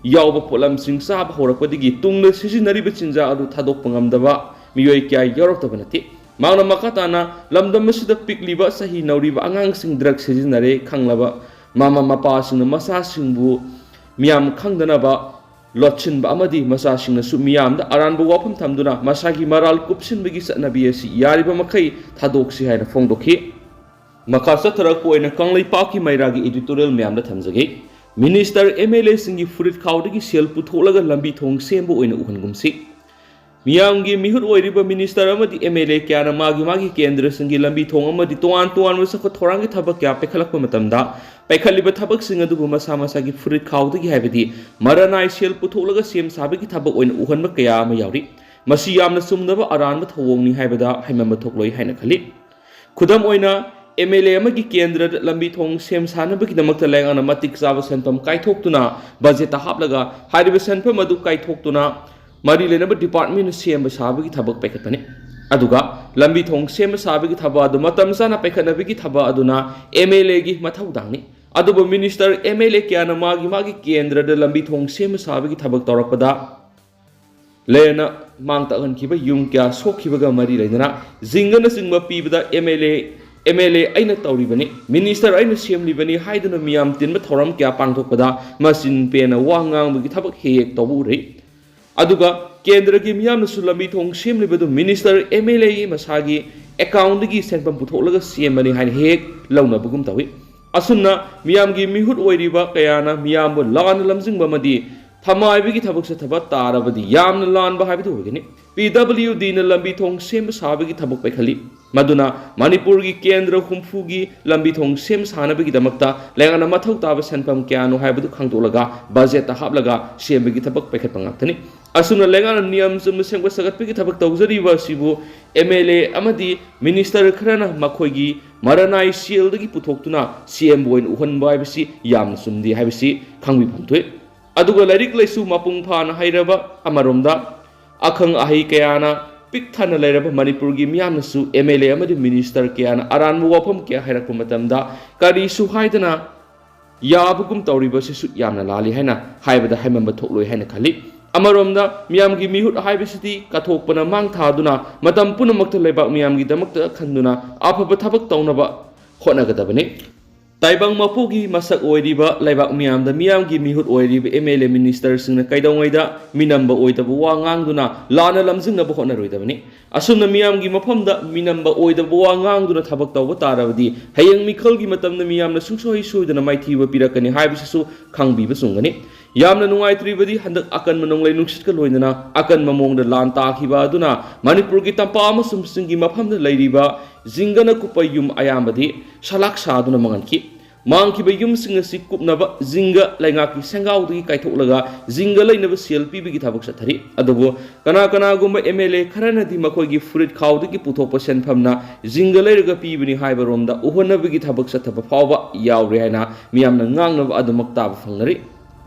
ꯌꯥꯎꯕ ꯄꯣꯠꯂꯝꯁꯤꯡ ꯆꯥꯕ ꯍꯧꯔꯛꯄꯗꯒꯤ ꯇꯨꯡꯗ ꯁꯤꯖꯤꯟꯅꯔꯤꯕ ꯆꯤꯟꯖꯥꯛ ꯑꯗꯨ ꯊꯥꯗꯣꯛꯄ ꯉꯝꯗꯕ ꯃꯤꯑꯣꯏ ꯀꯌꯥ ꯌꯥꯎꯔꯛꯇꯕ ꯅꯠꯇꯦ꯫ ꯃꯍꯥꯛꯅ ꯃꯈꯥ ꯇꯥꯅ ꯂꯝꯗꯝ ꯑꯁꯤꯗ ꯄꯤꯛꯂꯤꯕ ꯆꯍꯤ ꯅꯧꯔꯤꯕ ꯑꯉꯥꯡꯁꯤꯡ ꯗ꯭ꯔꯒ ꯁꯤꯖꯤꯟꯅꯔꯦ ꯈꯪꯂꯕ ꯃꯃꯥ ꯃꯄꯥꯁꯤꯡꯅ ꯃꯆꯥꯁꯤꯡꯕꯨ ꯃꯤꯌꯥꯝ ꯈꯪꯗꯅꯕ ꯂꯣꯠꯁꯤꯟꯕ ꯑꯃꯗꯤ ꯃꯆꯥꯁꯤꯡꯅꯁꯨ ꯃꯤꯌꯥꯝꯗ ꯑꯔꯥꯟꯕ ꯋꯥꯐꯝ ꯊꯝꯗꯨꯅ ꯃꯁꯥꯒꯤ ꯃꯔꯥꯜ ꯀꯨꯞꯁꯤꯟꯕꯒꯤ ꯆꯠꯅꯕꯤ ꯑꯁꯤ ꯌꯥꯔꯤꯕ ꯃꯈꯩ ꯊꯥꯗꯣꯛꯁꯤ ꯍꯥꯏꯅ ꯐꯣꯡꯗꯣꯛꯈꯤ꯫ ꯃꯈꯥ ꯆꯠꯊꯔꯛꯄ ꯑꯣꯏꯅ ꯀꯪꯂꯩꯄꯥꯛꯀꯤ ꯃꯩꯔꯥꯒꯤ editorial ꯃꯌꯥꯝꯗ ꯊꯝꯖꯒꯦ꯫ ꯃꯤꯅꯤꯁꯇꯔ, MLAꯁꯤꯡꯒꯤ ꯐꯨꯔꯤꯠ ꯈꯥꯎꯗꯒꯤ ꯁꯦꯜ ꯄꯨꯊꯣꯛꯂꯒ ꯂꯝꯕꯤ ꯊꯣꯡ ꯁꯦꯝꯕ ꯑꯣꯏꯅ ꯎꯍꯟꯒꯨꯝꯁꯤ꯫ ꯃꯤꯌꯥꯝꯒꯤ ꯃꯤꯍꯨꯠ ꯑꯣꯏꯔꯤꯕ ꯃꯤꯅꯤꯁꯇꯔ ꯑꯃꯗꯤ MLA ꯀꯌꯥꯅ ꯃꯥꯒꯤ ꯃꯥꯒꯤ ꯀꯦꯟꯗ꯭ꯔꯁꯤꯡꯒꯤ ꯂꯝꯕꯤ ꯊꯣꯡ ꯑꯃꯗꯤ ꯇꯣꯉꯥꯟ ꯇꯣꯉꯥꯟꯕ ꯆꯥꯎꯈꯠ ꯊꯧꯔꯥꯡꯒꯤ ꯊꯕꯛ ꯀꯌꯥ ꯄꯥꯏꯈꯠꯂꯛꯄ ꯃꯇꯝꯗ, ꯄꯥꯏꯈꯠꯂꯤꯕ ꯊꯕꯛꯁꯤꯡ ꯑꯗꯨꯕꯨ ꯃꯁꯥ ꯃꯁꯥꯒꯤ ꯐꯨꯔꯤꯠ ꯈꯥꯎꯗꯒꯤ, ꯍꯥꯏꯕꯗꯤ ꯃꯔꯥꯅꯥꯏ ꯁꯦꯜ ꯄꯨꯊꯣꯛꯂꯒ ꯁꯦꯝ ꯁꯥꯕꯒꯤ ꯊꯕꯛ ꯑꯣꯏꯅ ꯎꯍꯟꯕ ꯀꯌꯥ ꯑꯃ ꯌꯥꯎꯔꯤ꯫ ꯃꯁꯤ ꯌꯥꯝꯅ ꯆꯨꯝꯗꯕ ꯑꯔꯥꯟꯕ ꯊꯧꯑꯣꯡꯅꯤ ꯍꯥꯏꯕꯗ ꯍꯥꯏꯃꯟꯕ ꯊꯣꯛꯂꯣꯏ ꯍꯥꯏꯅ ꯈꯜꯂꯤ꯫ ꯈꯨꯗꯝ ꯑꯣꯏꯅ, MLA ꯑꯃꯒꯤ ꯀꯦꯟꯗ꯭ꯔꯗ ꯂꯝꯕꯤ ꯊꯣꯡ ꯁꯦꯝ ꯁꯥꯅꯕꯒꯤꯗꯃꯛꯇ ꯂꯩꯉꯥꯛꯅ ꯃꯇꯤꯛ ꯆꯥꯕ ꯁꯦꯟꯐꯝ ꯀꯥꯏꯊꯣꯛꯇꯨꯅ, ꯕꯖꯦꯠꯇ ꯍꯥꯞꯂꯒ, ꯍꯥꯏꯔꯤꯕ ꯁꯦꯟꯐꯝ ꯑꯗꯨ ꯀꯥꯏꯊꯣꯛꯇꯨꯅ ꯃꯔꯤ ꯂꯩꯅꯕ departmentꯅ ꯁꯦꯝꯕ ꯁꯥꯕꯒꯤ ꯊꯕꯛ ꯄꯥꯏꯈꯠꯄꯅꯤ꯫ ꯑꯗꯨꯒ ꯂꯝꯕꯤ ꯊꯣꯡ ꯁꯦꯝꯕ ꯁꯥꯕꯒꯤ ꯊꯕꯛ ꯑꯗꯨ ꯃꯇꯝ ꯆꯥꯅ ꯄꯥꯏꯈꯠꯅꯕꯒꯤ ꯊꯕꯛ ꯑꯗꯨꯅ MLAꯒꯤ ꯃꯊꯧꯗꯥꯡꯅꯤ꯫ ꯑꯗꯨꯕꯨ ꯃꯤꯅꯤꯁꯇꯔ, MLA ꯀꯌꯥꯅ ꯃꯥꯒꯤ ꯃꯥꯒꯤ ꯀꯦꯟꯗ꯭ꯔꯗ ꯂꯝꯕꯤ ꯊꯣꯡ ꯁꯦꯝꯕ ꯁꯥꯕꯒꯤ ꯊꯕꯛ ꯇꯧꯔꯛꯄꯗ ꯂꯦꯟꯅ ꯃꯥꯡ ꯇꯥꯛꯍꯟꯈꯤꯕ ꯌꯨꯝ ꯀꯌꯥ ꯁꯣꯛꯈꯤꯕꯒ ꯃꯔꯤ ꯂꯩꯅꯅ ꯖꯤꯡꯒꯅꯆꯤꯡꯕ ꯄꯤꯕꯗ MLA, MLA ꯑꯩꯅ ꯇꯧꯔꯤꯕꯅꯤ, ꯃꯤꯅꯤꯁꯇꯔ ꯑꯩꯅ ꯁꯦꯝꯂꯤꯕꯅꯤ ꯍꯥꯏꯗꯨꯅ ꯃꯤꯌꯥꯝ ꯇꯤꯟꯕ ꯊꯧꯔꯝ ꯀꯌꯥ ꯄꯥꯡꯊꯣꯛꯄꯗ ꯃꯆꯤꯟ ꯄꯦꯟꯅ ꯋꯥ ꯉꯥꯡꯕꯒꯤ ꯊꯕꯛ ꯍꯦꯛ ꯍꯦꯛ ꯇꯧꯕ ꯎꯔꯦ꯫ ꯑꯗꯨꯒ ꯀꯦꯟꯗ꯭ꯔꯒꯤ ꯃꯤꯌꯥꯝꯅꯁꯨ ꯂꯝꯕꯤ ꯊꯣꯡ ꯁꯦꯝꯂꯤꯕꯗꯨ ꯃꯤꯅꯤꯁꯇꯔ, MLAꯒꯤ ꯃꯁꯥꯒꯤ accountꯗꯒꯤ ꯁꯦꯟꯐꯝ ꯄꯨꯊꯣꯛꯂꯒ ꯁꯦꯝꯕꯅꯤ ꯍꯥꯏꯅ ꯍꯦꯛ ꯍꯦꯛ ꯂꯧꯅꯕꯒꯨꯝ ꯇꯧꯏ꯫ ꯑꯁꯨꯝꯅ ꯃꯤꯌꯥꯝꯒꯤ ꯃꯤꯍꯨꯠ ꯑꯣꯏꯔꯤꯕ ꯀꯌꯥꯅ ꯃꯤꯌꯥꯝꯕꯨ ꯂꯥꯟꯅ ꯂꯝꯖꯤꯡꯕ ꯑꯃꯗꯤ ꯊꯃꯥꯏꯕꯒꯤ ꯊꯕꯛ ꯆꯠꯊꯕ ꯇꯥꯔꯕꯗꯤ ꯌꯥꯝꯅ ꯂꯥꯟꯕ ꯍꯥꯏꯕꯗꯨ ꯑꯣꯏꯒꯅꯤ꯫ PWDꯅ ꯂꯝꯕꯤ ꯊꯣꯡ ꯁꯦꯝꯕ ꯁꯥꯕꯒꯤ ꯊꯕꯛ ꯄꯥꯏꯈꯠꯂꯤ꯫ ꯃꯗꯨꯅ ꯃꯅꯤꯄꯨꯔꯒꯤ ꯀꯦꯟꯗ꯭ꯔ ꯍꯨꯝꯐꯨꯒꯤ ꯂꯝꯕꯤ ꯊꯣꯡ ꯁꯦꯝ ꯁꯥꯅꯕꯒꯤꯗꯃꯛꯇ ꯂꯩꯉꯥꯛꯅ ꯃꯊꯧ ꯇꯥꯕ ꯁꯦꯟꯐꯝ ꯀꯌꯥꯅꯣ ꯍꯥꯏꯕꯗꯨ ꯈꯪꯗꯣꯛꯂꯒ ꯕꯖꯦꯠꯇ ꯍꯥꯞꯂꯒ ꯁꯦꯝꯕꯒꯤ ꯊꯕꯛ ꯄꯥꯏꯈꯠꯄ ꯉꯥꯛꯇꯅꯤ꯫ ꯑꯁꯨꯝꯅ ꯂꯩꯉꯥꯛꯅ ꯅꯤꯌꯝ ꯆꯨꯝꯅ ꯁꯦꯝꯒꯠ ꯁꯥꯒꯠꯄꯒꯤ ꯊꯕꯛ ꯇꯧꯖꯔꯤꯕ ꯑꯁꯤꯕꯨ MLA ꯑꯃꯗꯤ ꯃꯤꯅꯤꯁꯇꯔ ꯈꯔꯅ ꯃꯈꯣꯏꯒꯤ ꯃꯔꯥꯅꯥꯏ ꯁꯦꯜꯗꯒꯤ ꯄꯨꯊꯣꯛꯇꯨꯅ ꯁꯦꯝꯕ ꯑꯣꯏꯅ ꯎꯍꯟꯕ ꯍꯥꯏꯕꯁꯤ ꯌꯥꯝꯅ ꯆꯨꯝꯗꯦ ꯍꯥꯏꯕꯁꯤ ꯈꯪꯕꯤꯐꯝ ꯊꯣꯛꯏ꯫ ꯑꯗꯨꯒ ꯂꯥꯏꯔꯤꯛ ꯂꯥꯏꯁꯨ ꯃꯄꯨꯡ ꯐꯥꯅ ꯍꯩꯔꯕ ꯑꯃꯔꯣꯝꯗ, ꯑꯈꯪ ꯑꯍꯩ ꯀꯌꯥꯅ ꯄꯤꯛ ꯊꯟꯅ ꯂꯩꯔꯕ ꯃꯅꯤꯄꯨꯔꯒꯤ ꯃꯤꯌꯥꯝꯅꯁꯨ MLA ꯑꯃꯗꯤ ꯃꯤꯅꯤꯁꯇꯔ ꯀꯌꯥꯅ ꯑꯔꯥꯟꯕ ꯋꯥꯐꯝ ꯀꯌꯥ ꯍꯥꯏꯔꯛꯄ ꯃꯇꯝꯗ ꯀꯔꯤꯁꯨ ꯍꯥꯏꯗꯅ ꯌꯥꯕꯒꯨꯝ ꯇꯧꯔꯤꯕꯁꯤꯁꯨ ꯌꯥꯝꯅ ꯂꯥꯜꯂꯤ ꯍꯥꯏꯅ ꯍꯥꯏꯕꯗ ꯍꯥꯏꯃꯟꯕ ꯊꯣꯛꯂꯣꯏ ꯍꯥꯏꯅ ꯈꯜꯂꯤ꯫ ꯑꯃꯔꯣꯝꯗ ꯃꯤꯌꯥꯝꯒꯤ ꯃꯤꯍꯨꯠ ꯍꯥꯏꯕꯁꯤꯗꯤ ꯀꯠꯊꯣꯛꯄꯅ ꯃꯥꯡ ꯊꯥꯗꯨꯅ ꯃꯇꯝ ꯄꯨꯝꯅꯃꯛꯇ ꯂꯩꯕꯥꯛ ꯃꯤꯌꯥꯝꯒꯤꯗꯃꯛꯇ ꯈꯟꯗꯨꯅ ꯑꯐꯕ ꯊꯕꯛ ꯇꯧꯅꯕ ꯍꯣꯠꯅꯒꯗꯕꯅꯤ꯫ ꯇꯥꯏꯕꯪ ꯃꯄꯨꯒꯤ ꯃꯁꯛ ꯑꯣꯏꯔꯤꯕ ꯂꯩꯕꯥꯛ ꯃꯤꯌꯥꯝꯗ ꯃꯤꯌꯥꯝꯒꯤ ꯃꯤꯍꯨꯠ ꯑꯣꯏꯔꯤꯕ ꯑꯦꯝ ꯑꯦꯜ ꯑꯦ ꯃꯤꯅꯤꯁꯇꯔꯁꯤꯡꯅ ꯀꯩꯗꯧꯉꯩꯗ ꯃꯤꯅꯝꯕ ꯑꯣꯏꯗꯕ ꯋꯥ ꯉꯥꯡꯗꯨꯅ ꯂꯥꯟꯅ ꯂꯝꯖꯤꯡꯅꯕ ꯍꯣꯠꯅꯔꯣꯏꯗꯕꯅꯤ꯫ ꯑꯁꯨꯝꯅ ꯃꯤꯌꯥꯝꯒꯤ ꯃꯐꯝꯗ ꯃꯤꯅꯝꯕ ꯑꯣꯏꯗꯕ ꯋꯥ ꯉꯥꯡꯗꯨꯅ ꯊꯕꯛ ꯇꯧꯕ ꯇꯥꯔꯕꯗꯤ ꯍꯌꯦꯡ ꯃꯤꯈꯜꯒꯤ ꯃꯇꯝꯗ ꯃꯤꯌꯥꯝꯅ ꯁꯨꯡꯁꯣꯏ ꯁꯣꯏꯗꯅ ꯃꯥꯏꯊꯤꯕ ꯄꯤꯔꯛꯀꯅꯤ ꯍꯥꯏꯕꯁꯤꯁꯨ ꯈꯪꯕꯤꯕ ꯆꯨꯝꯒꯅꯤ꯫ ꯌꯥꯝꯅ ꯅꯨꯡꯉꯥꯏꯇ꯭ꯔꯤꯕꯗꯤ ꯍꯟꯗꯛ ꯑꯀꯟꯕ ꯅꯣꯡꯂꯩ ꯅꯨꯡꯁꯤꯠꯀ ꯂꯣꯏꯅꯅ ꯑꯀꯟꯕ ꯃꯑꯣꯡꯗ ꯂꯥꯟ ꯇꯥꯈꯤꯕ ꯑꯗꯨꯅ ꯃꯅꯤꯄꯨꯔꯒꯤ ꯇꯝꯄꯥꯛ ꯑꯃꯁꯨꯡ ꯆꯤꯡꯒꯤ ꯃꯐꯝꯗ ꯂꯩꯔꯤꯕ ꯖꯤꯡꯒꯅ ꯀꯨꯞꯄ ꯌꯨꯝ ꯑꯌꯥꯝꯕꯗꯤ ꯁꯂꯥꯛ ꯁꯥꯗꯨꯅ ꯃꯥꯡꯍꯟꯈꯤ꯫ ꯃꯥꯡꯈꯤꯕ ꯌꯨꯝꯁꯤꯡ ꯑꯁꯤ ꯀꯨꯞꯅꯕ ꯖꯤꯡꯒ ꯂꯩꯉꯥꯛꯀꯤ ꯁꯦꯡꯒꯥꯎꯗꯒꯤ ꯀꯥꯏꯊꯣꯛꯂꯒ ꯖꯤꯡꯒ ꯂꯩꯅꯕ ꯁꯦꯜ ꯄꯤꯕꯒꯤ ꯊꯕꯛ ꯆꯠꯊꯔꯤ꯫ ꯑꯗꯨꯕꯨ ꯀꯅꯥ ꯀꯅꯥꯒꯨꯝꯕ ꯑꯦꯝ ꯑꯦꯜ ꯑꯦ ꯈꯔꯅꯗꯤ ꯃꯈꯣꯏꯒꯤ ꯐꯨꯔꯤꯠ ꯈꯥꯎꯗꯒꯤ ꯄꯨꯊꯣꯛꯄ ꯁꯦꯟꯐꯝꯅ ꯖꯤꯡꯒ ꯂꯩꯔꯒ ꯄꯤꯕꯅꯤ ꯍꯥꯏꯕ ꯔꯣꯝꯗ ꯎꯍꯟꯅꯕꯒꯤ ꯊꯕꯛ ꯆꯠꯊꯕ ꯐꯥꯎꯕ ꯌꯥꯎꯔꯦ ꯍꯥꯏꯅ ꯃꯤꯌꯥꯝꯅ ꯉꯥꯡꯅꯕ ꯑꯗꯨꯃꯛ ꯇꯥꯕ ꯐꯪꯅꯔꯤ꯫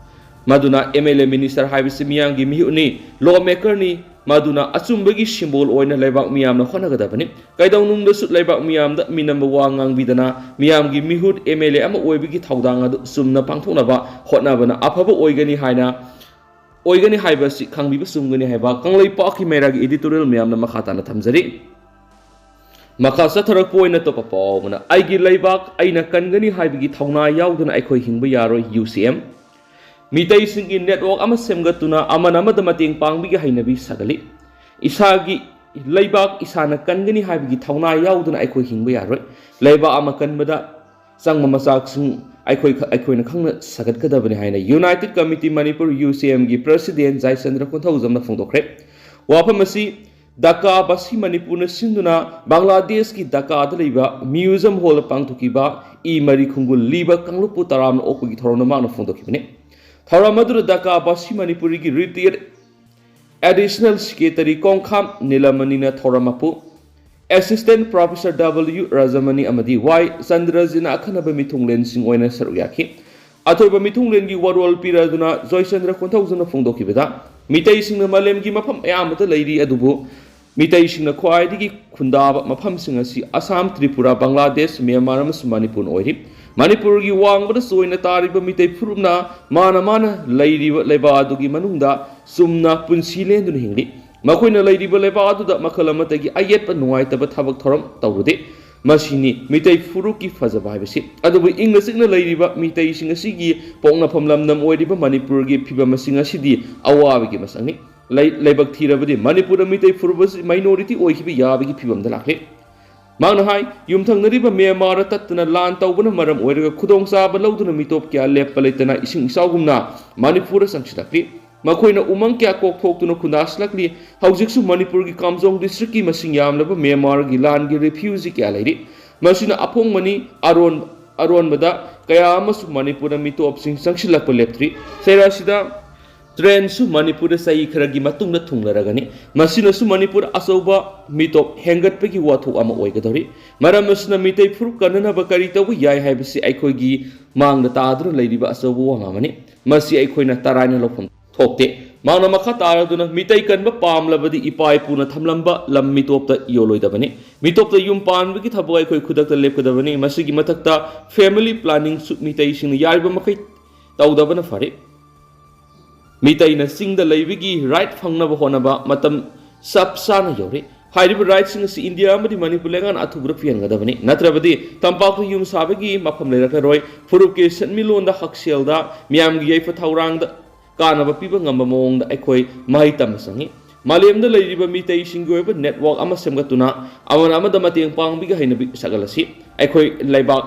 ꯃꯗꯨꯅ ꯑꯦꯝ ꯑꯦꯜ ꯑꯦ ꯃꯤꯅꯤꯁꯇꯔ ꯍꯥꯏꯕꯁꯤ ꯃꯤꯌꯥꯝꯒꯤ ꯃꯤꯍꯨꯠꯅꯤ, ꯂꯣ ꯃꯦꯀꯔꯅꯤ꯫ ꯃꯗꯨꯅ ꯑꯆꯨꯝꯕꯒꯤ ꯁꯤꯝꯕꯣꯜ ꯑꯣꯏꯅ ꯂꯩꯕꯥꯛ ꯃꯤꯌꯥꯝꯅ ꯍꯣꯠꯅꯒꯗꯕꯅꯤ꯫ ꯀꯩꯗꯧꯅꯨꯡꯗꯁꯨ ꯂꯩꯕꯥꯛ ꯃꯤꯌꯥꯝꯗ ꯃꯤꯅꯝꯕ ꯋꯥ ꯉꯥꯡꯕꯤꯗꯅ ꯃꯤꯌꯥꯝꯒꯤ ꯃꯤꯍꯨꯠ ꯑꯦꯝ ꯑꯦꯜ ꯑꯦ ꯑꯃ ꯑꯣꯏꯕꯒꯤ ꯊꯧꯗꯥꯡ ꯑꯗꯨ ꯆꯨꯝꯅ ꯄꯥꯡꯊꯣꯛꯅꯕ ꯍꯣꯠꯅꯕꯅ ꯑꯐꯕ ꯑꯣꯏꯒꯅꯤ ꯍꯥꯏꯅ, ꯑꯣꯏꯒꯅꯤ ꯍꯥꯏꯕꯁꯤ ꯈꯪꯕꯤꯕ ꯆꯨꯝꯒꯅꯤ ꯍꯥꯏꯕ ꯀꯪꯂꯩꯄꯥꯛꯀꯤ ꯃꯩꯔꯥꯒꯤ ꯏꯗꯤꯇꯣꯔꯤꯌꯦꯜ ꯃꯌꯥꯝꯅ ꯃꯈꯥ ꯇꯥꯅ ꯊꯝꯖꯔꯤ꯫ ꯃꯈꯥ ꯆꯠꯊꯔꯛꯄ ꯑꯣꯏꯅ ꯑꯇꯣꯞꯄ ꯄꯥꯎ ꯑꯃꯅ, "ꯑꯩꯒꯤ ꯂꯩꯕꯥꯛ ꯑꯩꯅ ꯀꯟꯒꯅꯤ ꯍꯥꯏꯕꯒꯤ ꯊꯧꯅꯥ ꯌꯥꯎꯗꯅ ꯑꯩꯈꯣꯏ ꯍꯤꯡꯕ ꯌꯥꯔꯣꯏ", ꯌꯨ ꯁꯤ ꯑꯦꯝ꯫ ꯃꯤꯇꯩꯁꯤꯡꯒꯤ ꯅꯦꯠꯋꯥꯔꯛ ꯑꯃ ꯁꯦꯝꯒꯠꯇꯨꯅ ꯑꯃꯅ ꯑꯃꯗ ꯃꯇꯦꯡ ꯄꯥꯡꯕꯒꯤ ꯍꯩꯅꯕꯤ ꯁꯥꯒꯠꯂꯤ꯫ "ꯏꯁꯥꯒꯤ ꯂꯩꯕꯥꯛ ꯏꯁꯥꯅ ꯀꯟꯒꯅꯤ ꯍꯥꯏꯕꯒꯤ ꯊꯧꯅꯥ ꯌꯥꯎꯗꯅ ꯑꯩꯈꯣꯏ ꯍꯤꯡꯕ ꯌꯥꯔꯣꯏ꯫ ꯂꯩꯕꯥꯛ ꯑꯃ ꯀꯟꯕꯗ ꯆꯪꯕ ꯃꯆꯥꯛꯁꯤꯡ ꯑꯩꯈꯣꯏ, ꯑꯩꯈꯣꯏꯅ ꯈꯪꯅ ꯁꯥꯒꯠꯀꯗꯕꯅꯤ" ꯍꯥꯏꯅ ꯌꯨꯅꯥꯏꯇꯦꯠ ꯀꯃꯤꯇꯤ ꯃꯅꯤꯄꯨꯔ, ꯌꯨ ꯁꯤ ꯑꯦꯝꯒꯤ ꯄ꯭ꯔꯁꯤꯗꯦꯟ ꯖꯥꯏꯆꯟꯗ꯭ꯔ ꯀꯣꯟꯊꯧꯖꯝꯅ ꯐꯣꯡꯗꯣꯛꯈ꯭ꯔꯦ꯫ ꯋꯥꯐꯝ ꯑꯁꯤ ꯗꯀꯥ ꯕꯁꯤ ꯃꯅꯤꯄꯨꯔꯅ ꯁꯤꯟꯗꯨꯅ ꯕꯪꯒ꯭ꯂꯥꯗꯦꯁꯀꯤ ꯗꯀꯥꯗ ꯂꯩꯕ ꯃ꯭ꯌꯨꯖꯝ ꯍꯣꯜꯗ ꯄꯥꯡꯊꯣꯛꯈꯤꯕ ꯏ ꯃꯔꯤ ꯈꯨꯡꯒꯨꯜ ꯂꯤꯕ ꯀꯥꯡꯂꯨꯞꯄꯨ ꯇꯔꯥꯝꯅ ꯑꯣꯛꯄꯒꯤ ꯊꯧꯔꯝꯗ ꯃꯍꯥꯛꯅ ꯐꯣꯡꯗꯣꯛꯈꯤꯕꯅꯤ꯫ ꯊꯧꯔꯝ ꯑꯗꯨꯗ ꯗꯀꯥ ꯕꯁꯤ ꯃꯅꯤꯄꯨꯔꯤꯒꯤ ꯔꯤꯇꯥꯌꯔ ꯑꯦꯗꯤꯁꯅꯦꯜ ꯁꯦꯀ꯭ꯔꯦꯇꯔꯤ ꯀꯣꯡꯈꯥꯝ ꯅꯤꯂꯃꯅꯤꯅ ꯊꯧꯔꯝ ꯃꯄꯨ, ꯑꯦꯁꯤꯁꯇꯦꯟ ꯄ꯭ꯔꯣꯐꯦꯁꯔ ꯗꯕꯜꯌꯨ ꯔꯥꯖꯃꯅꯤ ꯑꯃꯗꯤ ꯋꯥꯏ ꯆꯟꯗ꯭ꯔꯖꯤꯅ ꯑꯈꯟꯅꯕ ꯃꯤꯊꯨꯡꯂꯦꯟꯁꯤꯡ ꯑꯣꯏꯅ ꯁꯔꯨꯛ ꯌꯥꯈꯤ꯫ ꯑꯊꯣꯏꯕ ꯃꯤꯊꯨꯡꯂꯦꯟꯒꯤ ꯋꯥꯔꯣꯜ ꯄꯤꯔꯗꯨꯅ ꯖꯣꯏꯆꯟꯗ꯭ꯔ ꯀꯣꯟꯊꯧꯖꯝꯅ ꯐꯣꯡꯗꯣꯛꯈꯤꯕꯗ, ꯃꯤꯇꯩꯁꯤꯡꯅ ꯃꯥꯂꯦꯝꯒꯤ ꯃꯐꯝ ꯑꯌꯥꯝꯕꯗ ꯂꯩꯔꯤ, ꯑꯗꯨꯕꯨ ꯃꯤꯇꯩꯁꯤꯡꯅ ꯈ꯭ꯋꯥꯏꯗꯒꯤ ꯈꯨꯟꯗꯥꯕ ꯃꯐꯝꯁꯤꯡ ꯑꯁꯤ ꯑꯁꯥꯝ, ꯇ꯭ꯔꯤꯄꯨꯔꯥ, ꯕꯪꯒ꯭ꯂꯥꯗꯦꯁ, ꯃ꯭ꯌꯥꯟꯃꯥꯔ ꯑꯃꯁꯨꯡ ꯃꯅꯤꯄꯨꯔꯅ ꯑꯣꯏꯔꯤ꯫ ꯃꯅꯤꯄꯨꯔꯒꯤ ꯋꯥꯡꯃꯗ ꯆꯣꯏꯅ ꯇꯥꯔꯤꯕ ꯃꯤꯇꯩ ꯐꯨꯔꯨꯞꯅ ꯃꯥꯅ ꯃꯥꯅ ꯂꯩꯔꯤꯕ ꯂꯩꯕꯥꯛ ꯑꯗꯨꯒꯤ ꯃꯅꯨꯡꯗ ꯆꯨꯝꯅ ꯄꯨꯟꯁꯤ ꯂꯦꯟꯗꯨꯅ ꯍꯤꯡꯂꯤ꯫ ꯃꯈꯣꯏꯅ ꯂꯩꯔꯤꯕ ꯂꯩꯕꯥꯛ ꯑꯗꯨꯗ ꯃꯈꯜ ꯑꯃꯠꯇꯒꯤ ꯑꯌꯦꯠꯄ ꯅꯨꯡꯉꯥꯏꯇꯕ ꯊꯕꯛ ꯊꯧꯔꯝ ꯇꯧꯔꯨꯗꯦ꯫ ꯃꯁꯤꯅꯤ ꯃꯤꯇꯩ ꯐꯨꯔꯨꯞꯀꯤ ꯐꯖꯕ ꯍꯥꯏꯕꯁꯤ꯫ ꯑꯗꯨꯕꯨ ꯏꯪꯅ ꯆꯤꯛꯅ ꯂꯩꯔꯤꯕ ꯃꯤꯇꯩꯁꯤꯡ ꯑꯁꯤꯒꯤ ꯄꯣꯛꯅꯐꯝ ꯂꯝꯗꯝ ꯑꯣꯏꯔꯤꯕ ꯃꯅꯤꯄꯨꯔꯒꯤ ꯐꯤꯕꯝ ꯑꯁꯤ ꯉꯁꯤꯗꯤ ꯑꯋꯥꯕꯒꯤ ꯃꯁꯛꯅꯤ꯫ ꯂꯩ-, ꯂꯥꯏꯕꯛ ꯊꯤꯔꯕꯗꯤ ꯃꯅꯤꯄꯨꯔꯗ ꯃꯤꯇꯩ ꯐꯨꯔꯨꯞ ꯑꯁꯤ minority ꯑꯣꯏꯈꯤꯕ ꯌꯥꯕꯒꯤ ꯐꯤꯕꯝꯗ ꯂꯥꯛꯂꯤ꯫ ꯃꯍꯥꯛꯅ ꯍꯥꯏ, ꯌꯨꯝꯊꯪꯅꯔꯤꯕ ꯃ꯭ꯌꯥꯟꯃꯥꯔꯗ ꯇꯠꯇꯅ ꯂꯥꯟ ꯇꯧꯕꯅ ꯃꯔꯝ ꯑꯣꯏꯔꯒ ꯈꯨꯗꯣꯡꯆꯥꯕ ꯂꯧꯗꯨꯅ ꯃꯤꯇꯣꯞ ꯀꯌꯥ ꯂꯦꯞꯄ ꯂꯩꯇꯅ ꯏꯁꯤꯡ ꯏꯆꯥꯎꯒꯨꯝꯅ ꯃꯅꯤꯄꯨꯔꯗ ꯆꯪꯁꯤꯜꯂꯛꯂꯤ꯫ ꯃꯈꯣꯏꯅ ꯎꯃꯪ ꯀꯌꯥ ꯀꯣꯛꯊꯣꯛꯇꯨꯅ ꯈꯨꯟꯗꯥꯁꯤꯜꯂꯛꯂꯤ꯫ ꯍꯧꯖꯤꯛꯁꯨ ꯃꯅꯤꯄꯨꯔꯒꯤ ꯀꯥꯝꯖꯣꯡ district ꯀꯤ ꯃꯁꯤꯡ ꯌꯥꯝꯂꯕ ꯃ꯭ꯌꯥꯟꯃꯥꯔꯒꯤ ꯂꯥꯟꯒꯤ refugee ꯀꯌꯥ ꯂꯩꯔꯤ꯫ ꯃꯁꯤꯅ ꯑꯐꯣꯡꯕꯅꯤ꯫ ꯑꯔꯣꯟ-, ꯑꯔꯣꯟꯕꯗ ꯀꯌꯥ ꯑꯃꯁꯨ ꯃꯅꯤꯄꯨꯔꯗ ꯃꯤꯇꯣꯞꯁꯤꯡ ꯆꯪꯁꯤꯜꯂꯛꯄ ꯂꯦꯞꯇ꯭ꯔꯤ꯫ ꯆꯩꯔꯥꯁꯤꯗ train ꯁꯨ ꯃꯅꯤꯄꯨꯔꯗ ꯆꯍꯤ ꯈꯔꯒꯤ ꯃꯇꯨꯡꯗ ꯊꯨꯡꯂꯔꯒꯅꯤ꯫ ꯃꯁꯤꯅꯁꯨ ꯃꯅꯤꯄꯨꯔ ꯑꯆꯧꯕ ꯃꯤꯇꯣꯞ ꯍꯦꯟꯒꯠꯄꯒꯤ ꯋꯥꯊꯣꯛ ꯑꯃ ꯑꯣꯏꯒꯗꯧꯔꯤ꯫ ꯃꯔꯝ ꯑꯁꯤꯅ ꯃꯤꯇꯩ ꯐꯨꯔꯨꯞ ꯀꯟꯅꯅꯕ ꯀꯔꯤ ꯇꯧꯕ ꯌꯥꯏ ꯍꯥꯏꯕꯁꯤ ꯑꯩꯈꯣꯏꯒꯤ ꯃꯥꯡꯗ ꯇꯥꯗꯨꯅ ꯂꯩꯔꯤꯕ ꯑꯆꯧꯕ ꯋꯥꯐꯝ ꯑꯃꯅꯤ꯫ ꯃꯁꯤ ꯑꯩꯈꯣꯏꯅ ꯇꯔꯥꯏꯅ ꯂꯧꯐꯝ ꯊꯣꯛꯇꯦ꯫ ꯃꯍꯥꯛꯅ ꯃꯈꯥ ꯇꯥꯔꯗꯨꯅ, ꯃꯤꯇꯩ ꯀꯟꯕ ꯄꯥꯝꯂꯕꯗꯤ ꯏꯄꯥ ꯏꯄꯨꯅ ꯊꯝꯂꯝꯕ ꯂꯝ ꯃꯤꯇꯣꯞꯇ ꯌꯣꯜꯂꯣꯏꯗꯕꯅꯤ꯫ ꯃꯤꯇꯣꯞꯇ ꯌꯨꯝ ꯄꯥꯟꯕꯒꯤ ꯊꯕꯛ ꯑꯩꯈꯣꯏ ꯈꯨꯗꯛꯇ ꯂꯦꯞꯀꯗꯕꯅꯤ꯫ ꯃꯁꯤꯒꯤ ꯃꯊꯛꯇ family planning ꯁꯨ ꯃꯤꯇꯩꯁꯤꯡꯅ ꯌꯥꯔꯤꯕ ꯃꯈꯩ ꯇꯧꯗꯕꯅ ꯐꯔꯦ꯫ ꯃꯤꯇꯩꯅ ꯆꯤꯡꯗ ꯂꯩꯕꯒꯤ right ꯐꯪꯅꯕ ꯍꯣꯠꯅꯕ ꯃꯇꯝ ꯆꯞ ꯆꯥꯅ ꯌꯧꯔꯦ꯫ ꯍꯥꯏꯔꯤꯕ right ꯁꯤꯡ ꯑꯁꯤ ꯏꯟꯗꯤꯌꯥ ꯑꯃꯗꯤ ꯃꯅꯤꯄꯨꯔ ꯂꯩꯉꯥꯛꯅ ꯑꯊꯨꯕꯗ ꯄꯤꯍꯟꯒꯗꯕꯅꯤ꯫ ꯅꯠꯇ꯭ꯔꯕꯗꯤ ꯇꯝꯄꯥꯛꯇ ꯌꯨꯝ ꯁꯥꯕꯒꯤ ꯃꯐꯝ ꯂꯩꯔꯛꯂꯔꯣꯏ꯫ ꯐꯨꯔꯨꯞꯀꯤ ꯁꯦꯟꯃꯤꯠꯂꯣꯟꯗ ꯍꯛꯁꯦꯜꯗ ꯃꯤꯌꯥꯝꯒꯤ ꯌꯥꯏꯐ ꯊꯧꯔꯥꯡꯗ ꯀꯥꯟꯅꯕ ꯄꯤꯕ ꯉꯝꯕ ꯃꯑꯣꯡꯗ ꯑꯩꯈꯣꯏ ꯃꯍꯩ ꯇꯝꯕ ꯆꯪꯏ꯫ ꯃꯥꯂꯦꯝꯗ ꯂꯩꯔꯤꯕ ꯃꯤꯇꯩꯁꯤꯡꯒꯤ ꯑꯣꯏꯕ network ꯑꯃ ꯁꯦꯝꯒꯠꯇꯨꯅ ꯑꯃꯅ ꯑꯃꯗ ꯃꯇꯦꯡ ꯄꯥꯡꯕꯒꯤ ꯍꯩꯅꯕꯤ ꯁꯥꯒꯠꯂꯁꯤ꯫ ꯑꯩꯈꯣꯏ ꯂꯩꯕꯥꯛ,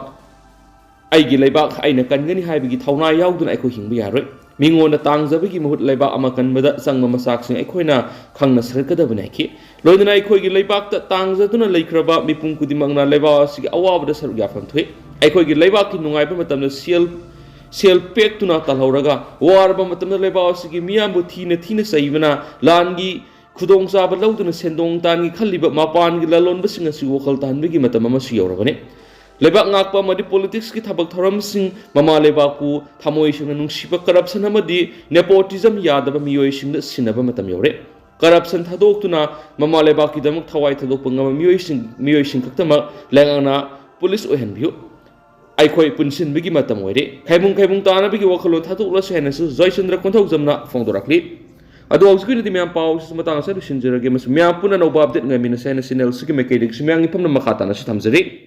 ꯑꯩꯒꯤ ꯂꯩꯕꯥꯛ ꯑꯩꯅ ꯀꯟꯒꯅꯤ ꯍꯥꯏꯕꯒꯤ ꯊꯧꯅꯥ ꯌꯥꯎꯗꯅ ꯑꯩꯈꯣꯏ ꯍꯤꯡꯕ ꯌꯥꯔꯣꯏ꯫ ꯃꯤꯉꯣꯟꯗ ꯇꯥꯡꯖꯕꯒꯤ ꯃꯍꯨꯠ ꯂꯩꯕꯥꯛ ꯑꯃ ꯀꯟꯕꯗ ꯆꯪꯕ ꯃꯆꯥꯛꯁꯤꯡ ꯑꯩꯈꯣꯏꯅ ꯈꯪꯅ ꯁꯥꯒꯠꯀꯗꯕꯅꯤ ꯍꯥꯏꯈꯤ꯫ ꯂꯣꯏꯅꯅ ꯑꯩꯈꯣꯏꯒꯤ ꯂꯩꯕꯥꯛꯇ ꯇꯥꯡꯖꯗꯨꯅ ꯂꯩꯈ꯭ꯔꯕ ꯃꯤꯄꯨꯝ ꯈꯨꯗꯤꯡꯃꯛꯅ ꯂꯩꯕꯥꯛ ꯑꯁꯤꯒꯤ ꯑꯋꯥꯕꯗ ꯁꯔꯨꯛ ꯌꯥꯐꯝ ꯊꯣꯛꯏ꯫ ꯑꯩꯈꯣꯏꯒꯤ ꯂꯩꯕꯥꯛꯀꯤ ꯅꯨꯡꯉꯥꯏꯕ ꯃꯇꯝꯗ ꯁꯦꯜ, ꯁꯦꯜ ꯄꯦꯛꯇꯨꯅ ꯇꯥꯜꯍꯧꯔꯒ, ꯋꯥꯔꯕ ꯃꯇꯝꯗ ꯂꯩꯕꯥꯛ ꯑꯁꯤꯒꯤ ꯃꯤꯌꯥꯝꯕꯨ ꯊꯤꯅ ꯊꯤꯅ ꯆꯩꯕꯅ, ꯂꯥꯟꯒꯤ ꯈꯨꯗꯣꯡꯆꯥꯕ ꯂꯧꯗꯨꯅ ꯁꯦꯟꯗꯣꯡ ꯇꯥꯟꯒꯦ ꯈꯜꯂꯤꯕ ꯃꯄꯥꯟꯒꯤ ꯂꯂꯣꯟꯕꯁꯤꯡ ꯑꯁꯤ ꯋꯥꯈꯜ ꯇꯥꯍꯟꯕꯒꯤ ꯃꯇꯝ ꯑꯃꯁꯨ ꯌꯧꯔꯕꯅꯤ꯫ ꯂꯩꯕꯥꯛ ꯉꯥꯛꯄ ꯑꯃꯗꯤ politics ꯀꯤ ꯊꯕꯛ ꯊꯧꯔꯝꯁꯤꯡ, ꯃꯃꯥ ꯂꯩꯕꯥꯛꯄꯨ ꯊꯃꯣꯏ ꯁꯦꯡꯅ ꯅꯨꯡꯁꯤꯕ, corruption ꯑꯃꯗꯤ nepotism ꯌꯥꯗꯕ ꯃꯤꯑꯣꯏꯁꯤꯡꯗ ꯁꯤꯟꯅꯕ ꯃꯇꯝ ꯌꯧꯔꯦ꯫ Corruption ꯊꯥꯗꯣꯛꯇꯨꯅ ꯃꯃꯥ ꯂꯩꯕꯥꯛꯀꯤꯗꯃꯛ ꯊꯋꯥꯏ ꯊꯥꯗꯣꯛꯄ ꯉꯝꯕ ꯃꯤꯑꯣꯏꯁꯤꯡ, ꯃꯤꯑꯣꯏꯁꯤꯡ ꯈꯛꯇꯃꯛ ꯂꯩꯉꯥꯛꯅ police ꯑꯣꯏꯍꯟꯕꯤꯌꯨ꯫ ꯑꯩꯈꯣꯏ ꯄꯨꯟꯁꯤꯟꯕꯒꯤ ꯃꯇꯝ ꯑꯣꯏꯔꯦ꯫ ꯈꯥꯏꯕꯨꯡ ꯈꯥꯏꯕꯨꯡ ꯇꯥꯅꯕꯒꯤ ꯋꯥꯈꯜꯂꯣꯟ ꯊꯥꯗꯣꯛꯂꯁꯤ ꯍꯥꯏꯅꯁꯨ ꯖꯣꯏꯆꯟꯗ꯭ꯔ ꯀꯣꯟꯊꯧꯖꯝꯅ ꯐꯣꯡꯗꯣꯔꯛꯂꯤ꯫ ꯑꯗꯣ ꯍꯧꯖꯤꯛꯀꯤ ꯑꯣꯏꯅꯗꯤ ꯃꯌꯥꯝ ꯄꯥꯎꯁꯤꯁꯨ ꯃꯇꯥꯡ ꯑꯁꯤꯗ ꯂꯣꯏꯁꯤꯟꯖꯔꯒꯦ, ꯑꯃꯁꯨꯡ ꯃꯌꯥꯝ ꯄꯨꯟꯅ ꯑꯅꯧꯕ ꯑꯞꯗꯦꯠ ꯉꯥꯏꯃꯤꯟꯅꯁꯦ ꯍꯥꯏꯅ ꯆꯦꯅꯦꯜꯁꯤꯒꯤ ꯃꯥꯏꯀꯩꯗꯒꯤꯁꯨ ꯃꯌꯥꯝꯒꯤ ꯐꯝꯅ ꯃꯈꯥ ꯇꯥꯅꯁꯨ ꯊꯝꯖꯔꯤ꯫